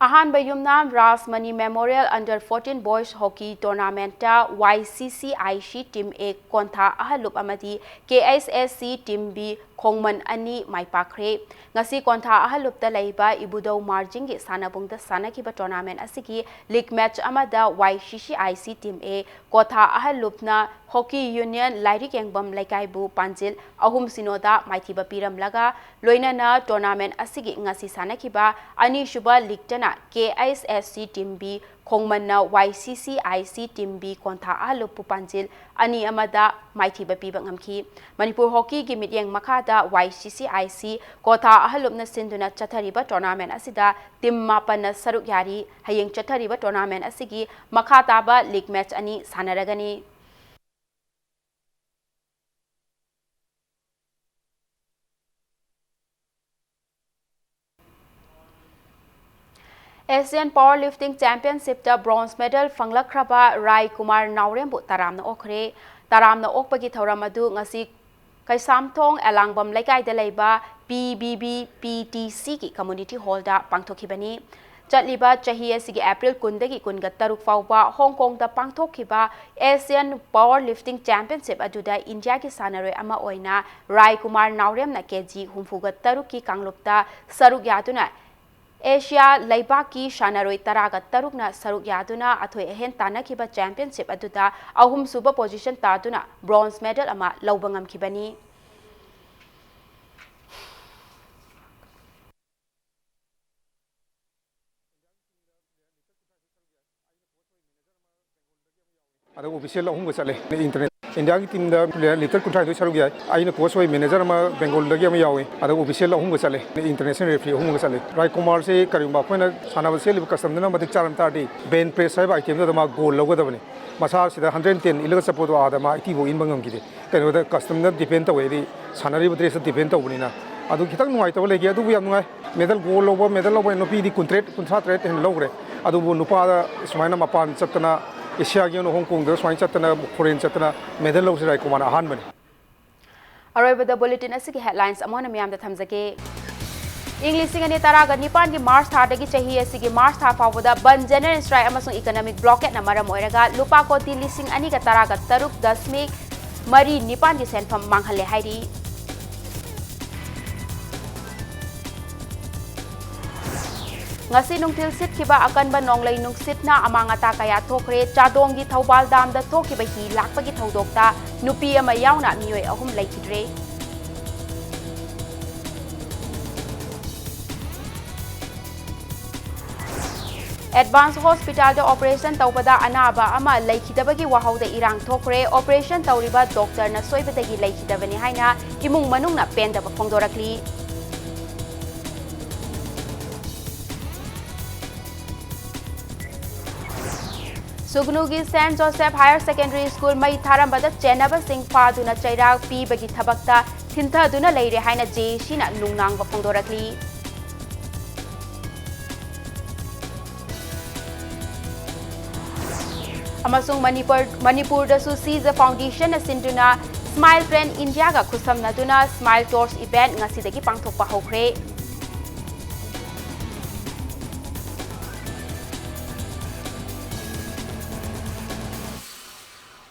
ꯑꯍꯥꯟꯕ ꯌꯨꯝꯅꯥꯝ Rajmani Memorial Under fourteen Boys Hockey Tournament ꯇ Y C C I C Team A ꯀꯣꯟꯊꯥ ꯑꯍꯜꯂꯨꯞ ꯑꯃꯗꯤ K S S C Team B ꯈꯣꯡꯃꯟ ꯑꯅꯤ ꯃꯥꯏ ꯄꯥꯛꯈ꯭ꯔꯦ꯫ ꯉꯁꯤ ꯀꯣꯟꯊꯥ ꯑꯍꯜꯂꯨꯞꯇ ꯂꯩꯕ ꯏꯕꯨꯙꯧ ꯃꯥꯔꯖꯤꯡꯒꯤ ꯁꯥꯟꯅꯕꯨꯡꯗ ꯁꯥꯟꯅꯈꯤꯕ tournament ꯑꯁꯤꯒꯤ league match ꯑꯃꯗ Y C C I C Team A ꯀꯣꯊꯥ ꯑꯍꯜꯂꯨꯞꯅ Hockey Union ꯂꯥꯏꯔꯤꯛ ꯌꯦꯡꯕꯝ ꯂꯩꯀꯥꯏꯕꯨ ꯄꯥꯟꯖꯤꯜ ꯑꯍꯨꯝ ꯁꯤꯅꯣꯗ ꯃꯥꯏꯊꯤꯕ ꯄꯤꯔꯝꯂꯒ, ꯂꯣꯏꯅꯅ tournament ꯑꯁꯤꯒꯤ ꯉꯁꯤ ꯁꯥꯟꯅꯈꯤꯕ ꯑꯅꯤꯁꯨꯕ league ꯇꯅ K S S C Team B ꯈꯣꯡꯃꯟꯅ Y C C I C Team B ꯀꯣꯟꯊꯥ ꯑꯍꯜꯂꯨꯞꯄꯨ ꯄꯥꯟꯖꯤꯜ ꯑꯅꯤ ꯑꯃꯗ ꯃꯥꯏꯊꯤꯕ ꯄꯤꯕ ꯉꯝꯈꯤ꯫ ꯃꯅꯤꯄꯨꯔ Hockey ꯒꯤ ꯃꯤꯠꯌꯦꯡ ꯃꯈꯥꯗ Y C C I C ꯀꯣꯊꯥ ꯑꯍꯜꯂꯨꯞꯅ ꯁꯤꯟꯗꯨꯅ ꯆꯠꯊꯔꯤꯕ tournament ꯑꯁꯤꯗ team ꯃꯥꯄꯟꯅ ꯁꯔꯨꯛ ꯌꯥꯔꯤ꯫ ꯍꯌꯦꯡ ꯆꯠꯊꯔꯤꯕ tournament ꯑꯁꯤꯒꯤ ꯃꯈꯥ ꯇꯥꯕ league match ꯑꯅꯤ ꯁꯥꯟꯅꯔꯒꯅꯤ꯫ Asian Power Lifting Championshipꯇ bronze medal ꯐꯪꯂꯛꯈ꯭ꯔꯕ ꯔꯥꯏ ꯀꯨꯃꯥꯔ ꯅꯥꯎꯔꯦꯝꯕꯨ ꯇꯔꯥꯝꯅ ꯑꯣꯛꯈ꯭ꯔꯦ꯫ ꯇꯔꯥꯝꯅ ꯑꯣꯛꯄꯒꯤ ꯊꯧꯔꯝ ꯑꯗꯨ ꯉꯁꯤ ꯀꯩꯁꯥꯝꯊꯣꯡ ꯑꯦꯂꯥꯡꯕꯝ ꯂꯩꯀꯥꯏꯗ ꯂꯩꯕ P B B P T Cꯒꯤ community hallꯗ ꯄꯥꯡꯊꯣꯛꯈꯤꯕꯅꯤ꯫ ꯆꯠꯂꯤꯕ ꯆꯍꯤ ꯑꯁꯤꯒꯤ April ꯀꯨꯟꯗꯒꯤ ꯀꯨꯟꯒ ꯇꯔꯨꯛ ꯐꯥꯎꯕ ꯍꯣꯡ ꯀꯣꯡꯗ ꯄꯥꯡꯊꯣꯛꯈꯤꯕ Asian Power Lifting Championship ꯑꯗꯨꯗ ꯏꯟꯗꯤꯌꯥꯒꯤ ꯁꯥꯟꯅꯔꯣꯏ ꯑꯃ ꯑꯣꯏꯅ ꯔꯥꯏ ꯀꯨꯃꯥꯔ ꯅꯥꯎꯔꯦꯝꯅ ꯀꯦ ꯖꯤ ꯍꯨꯝꯐꯨꯒ ꯇꯔꯨꯛꯀꯤ ꯀꯥꯡꯂꯨꯞꯇ ꯁꯔꯨꯛ ꯌꯥꯗꯨꯅ ꯑꯦꯁꯤꯌꯥ ꯂꯩꯕꯥꯛꯀꯤ ꯁꯥꯟꯅꯔꯣꯏ ꯇꯔꯥꯒ ꯇꯔꯨꯛꯅ ꯁꯔꯨꯛ ꯌꯥꯗꯨꯅ ꯑꯊꯣꯏ ꯑꯍꯦꯟ ꯇꯥꯟꯅꯈꯤꯕ championship ꯑꯗꯨꯗ ꯑꯍꯨꯝꯁꯨꯕ position ꯇꯥꯗꯨꯅ bronze medal ꯑꯃ ꯂꯧꯕ ꯉꯝꯈꯤꯕꯅꯤ꯫ ꯑꯗ official ꯑꯍꯨꯝꯒ ꯆꯠꯂꯦ꯫ International Indiaꯒꯤ teamꯗ player ꯂꯤꯇꯔ ꯀꯨꯟꯊ꯭ꯔꯥ ꯅꯤꯊꯣꯏ ꯁꯔꯨꯛ ꯌꯥꯏ꯫ ꯑꯩꯅ coach ꯑꯣꯏ, manager ꯑꯃ Bengalꯗꯒꯤ ꯑꯃ ꯌꯥꯎꯏ꯫ ꯑꯗ official ꯑꯍꯨꯝꯒ ꯆꯠꯂꯦ꯫ International referee ꯑꯍꯨꯝꯒ ꯆꯠꯂꯦ꯫ ꯔꯥꯏ ꯀꯨꯃꯥꯔꯁꯦ ꯀꯔꯤꯒꯨꯝꯕ ꯑꯩꯈꯣꯏꯅ ꯁꯥꯟꯅꯕ ꯆꯦꯜꯂꯤꯕ customꯗꯨꯅ ꯃꯇꯤꯛ ꯆꯥꯔꯝ ꯇꯥꯔꯗꯤ bench press ꯍꯥꯏꯕ itemꯗꯨꯗ ꯃꯥ gold ꯂꯧꯒꯗꯕꯅꯤ꯫ ꯃꯁꯥꯁꯤꯗ hundred ten ꯏꯜꯂꯒ ꯆꯠꯄꯗꯣ ꯑꯥꯗ ꯃꯥ eighty ꯐꯥꯎ ꯏꯟꯕ ꯉꯝꯈꯤꯗꯦ꯫ ꯀꯩꯅꯣꯗ customꯗ depend ꯇꯧꯋꯦ, ꯍꯥꯏꯗꯤ ꯁꯥꯟꯅꯔꯤꯕ dressꯇ depend ꯇꯧꯕꯅꯤꯅ꯫ ꯑꯗꯨ ꯈꯤꯇꯪ ꯅꯨꯡꯉꯥꯏꯇꯕ ꯂꯩꯈꯤ꯫ ꯑꯗꯨꯕꯨ ꯌꯥꯝ ꯅꯨꯡꯉꯥꯏ꯫ Medal gold ꯂꯧꯕ, medal ꯂꯧꯕ ꯅꯨꯄꯤꯗꯤ ꯀꯨꯟꯇꯔꯦꯠ, ꯀꯨꯟꯊ꯭ꯔꯥ ꯇꯔꯦꯠ ꯍꯦꯟꯅ ꯂꯧꯈ꯭ꯔꯦ꯫ ꯑꯗꯨꯕꯨ ꯅꯨꯄꯥꯗ ꯁꯨꯃꯥꯏꯅ ꯃꯄꯥꯟ ꯆꯠꯇꯅ, ꯑꯦꯁꯤꯌꯥꯒꯤ ꯑꯣꯏꯅ ꯍꯣꯡ ꯀꯣꯡꯗ ꯁꯨꯃꯥꯏꯅ ꯆꯠꯇꯅ, foreign ꯆꯠꯇꯅ medal ꯂꯧꯁꯤ ꯔꯥꯏ ꯀꯨꯃꯥꯔꯅ ꯑꯍꯥꯟꯕꯅꯤ꯫ ꯑꯔꯣꯏꯕꯗ bulletin ꯑꯁꯤꯒꯤ headlines ꯑꯃꯨꯛ ꯍꯟꯅ ꯃꯤꯌꯥꯝꯗ ꯊꯝꯖꯒꯦ꯫ ꯏꯪ ꯂꯤꯁꯤꯡ ꯑꯅꯤ ꯇꯔꯥꯒ ꯅꯤꯄꯥꯟꯒꯤ March ꯊꯥꯗꯒꯤ ꯆꯍꯤ ꯑꯁꯤꯒꯤ March ꯊꯥ ꯐꯥꯎꯕꯗ ꯕꯟ, general strike ꯑꯃꯁꯨꯡ economic blockadeꯅ ꯃꯔꯝ ꯑꯣꯏꯔꯒ ꯂꯨꯄꯥ ꯀꯣꯇꯤ ꯂꯤꯁꯤꯡ ꯑꯅꯤꯒ ꯇꯔꯥꯒ ꯇꯔꯨꯛ ꯗꯁꯃꯤꯛ ꯃꯔꯤ ꯅꯤꯄꯥꯟꯒꯤ ꯁꯦꯟꯐꯝ ꯃꯥꯡꯍꯜꯂꯦ ꯍꯥꯏꯔꯤ꯫ ꯉꯁꯤ ꯅꯨꯡꯊꯤꯜ ꯁꯤꯠꯈꯤꯕ ꯑꯀꯟꯕ ꯅꯣꯡꯂꯩ ꯅꯨꯡꯁꯤꯠꯅ ꯑꯃꯥꯡ ꯑꯇꯥ ꯀꯌꯥ ꯊꯣꯛꯈ꯭ꯔꯦ꯫ ꯆꯥꯗꯣꯡꯒꯤ ꯊꯧꯕꯥꯜ ꯗꯥꯝꯗ ꯊꯣꯛꯈꯤꯕ ꯍꯤ ꯂꯥꯛꯄꯒꯤ ꯊꯧꯗꯣꯛꯇ ꯅꯨꯄꯤ ꯑꯃ ꯌꯥꯎꯅ ꯃꯤꯑꯣꯏ ꯑꯍꯨꯝ ꯂꯩꯈꯤꯗ꯭ꯔꯦ꯫ Advance Hospitalꯗ operation ꯇꯧꯕꯗ ꯑꯅꯥꯕ ꯑꯃ ꯂꯩꯈꯤꯗꯕꯒꯤ ꯋꯥꯍꯧꯗ ꯏꯔꯥꯡ ꯊꯣꯛꯈ꯭ꯔꯦ꯫ Operation ꯇꯧꯔꯤꯕ doctorꯅ ꯁꯣꯏꯕꯗꯒꯤ ꯂꯩꯈꯤꯗꯕꯅꯤ ꯍꯥꯏꯅ ꯏꯃꯨꯡ ꯃꯅꯨꯡꯅ ꯄꯦꯟꯗꯕ ꯐꯣꯡꯗꯣꯔꯛꯂꯤ꯫ ꯁꯨꯒꯅꯨꯒꯤ Saint Joseph Higher Secondary School ꯃꯩ ꯊꯥꯔꯝꯕꯗ ꯆꯦꯟꯅꯕꯁꯤꯡ ꯐꯥꯗꯨꯅ ꯆꯩꯔꯥꯛ ꯄꯤꯕꯒꯤ ꯊꯕꯛꯇ ꯊꯤꯟꯊꯗꯨꯅ ꯂꯩꯔꯦ ꯍꯥꯏꯅ JACꯅ ꯅꯨꯡꯅꯥꯡꯕ ꯐꯣꯡꯗꯣꯔꯛꯂꯤ꯫ ꯑꯃꯁꯨꯡ ꯃꯅꯤꯄꯨꯔ, ꯃꯅꯤꯄꯨꯔꯗꯁꯨ ꯁꯤꯖ ꯐꯥꯎꯟꯗꯦꯁꯟꯅ ꯁꯤꯟꯗꯨꯅ Smile Plan Indiaꯒ ꯈꯨꯠꯁꯝꯅꯗꯨꯅ Smile Tours event ꯉꯁꯤꯗꯒꯤ ꯄꯥꯡꯊꯣꯛꯄ ꯍꯧꯈ꯭ꯔꯦ꯫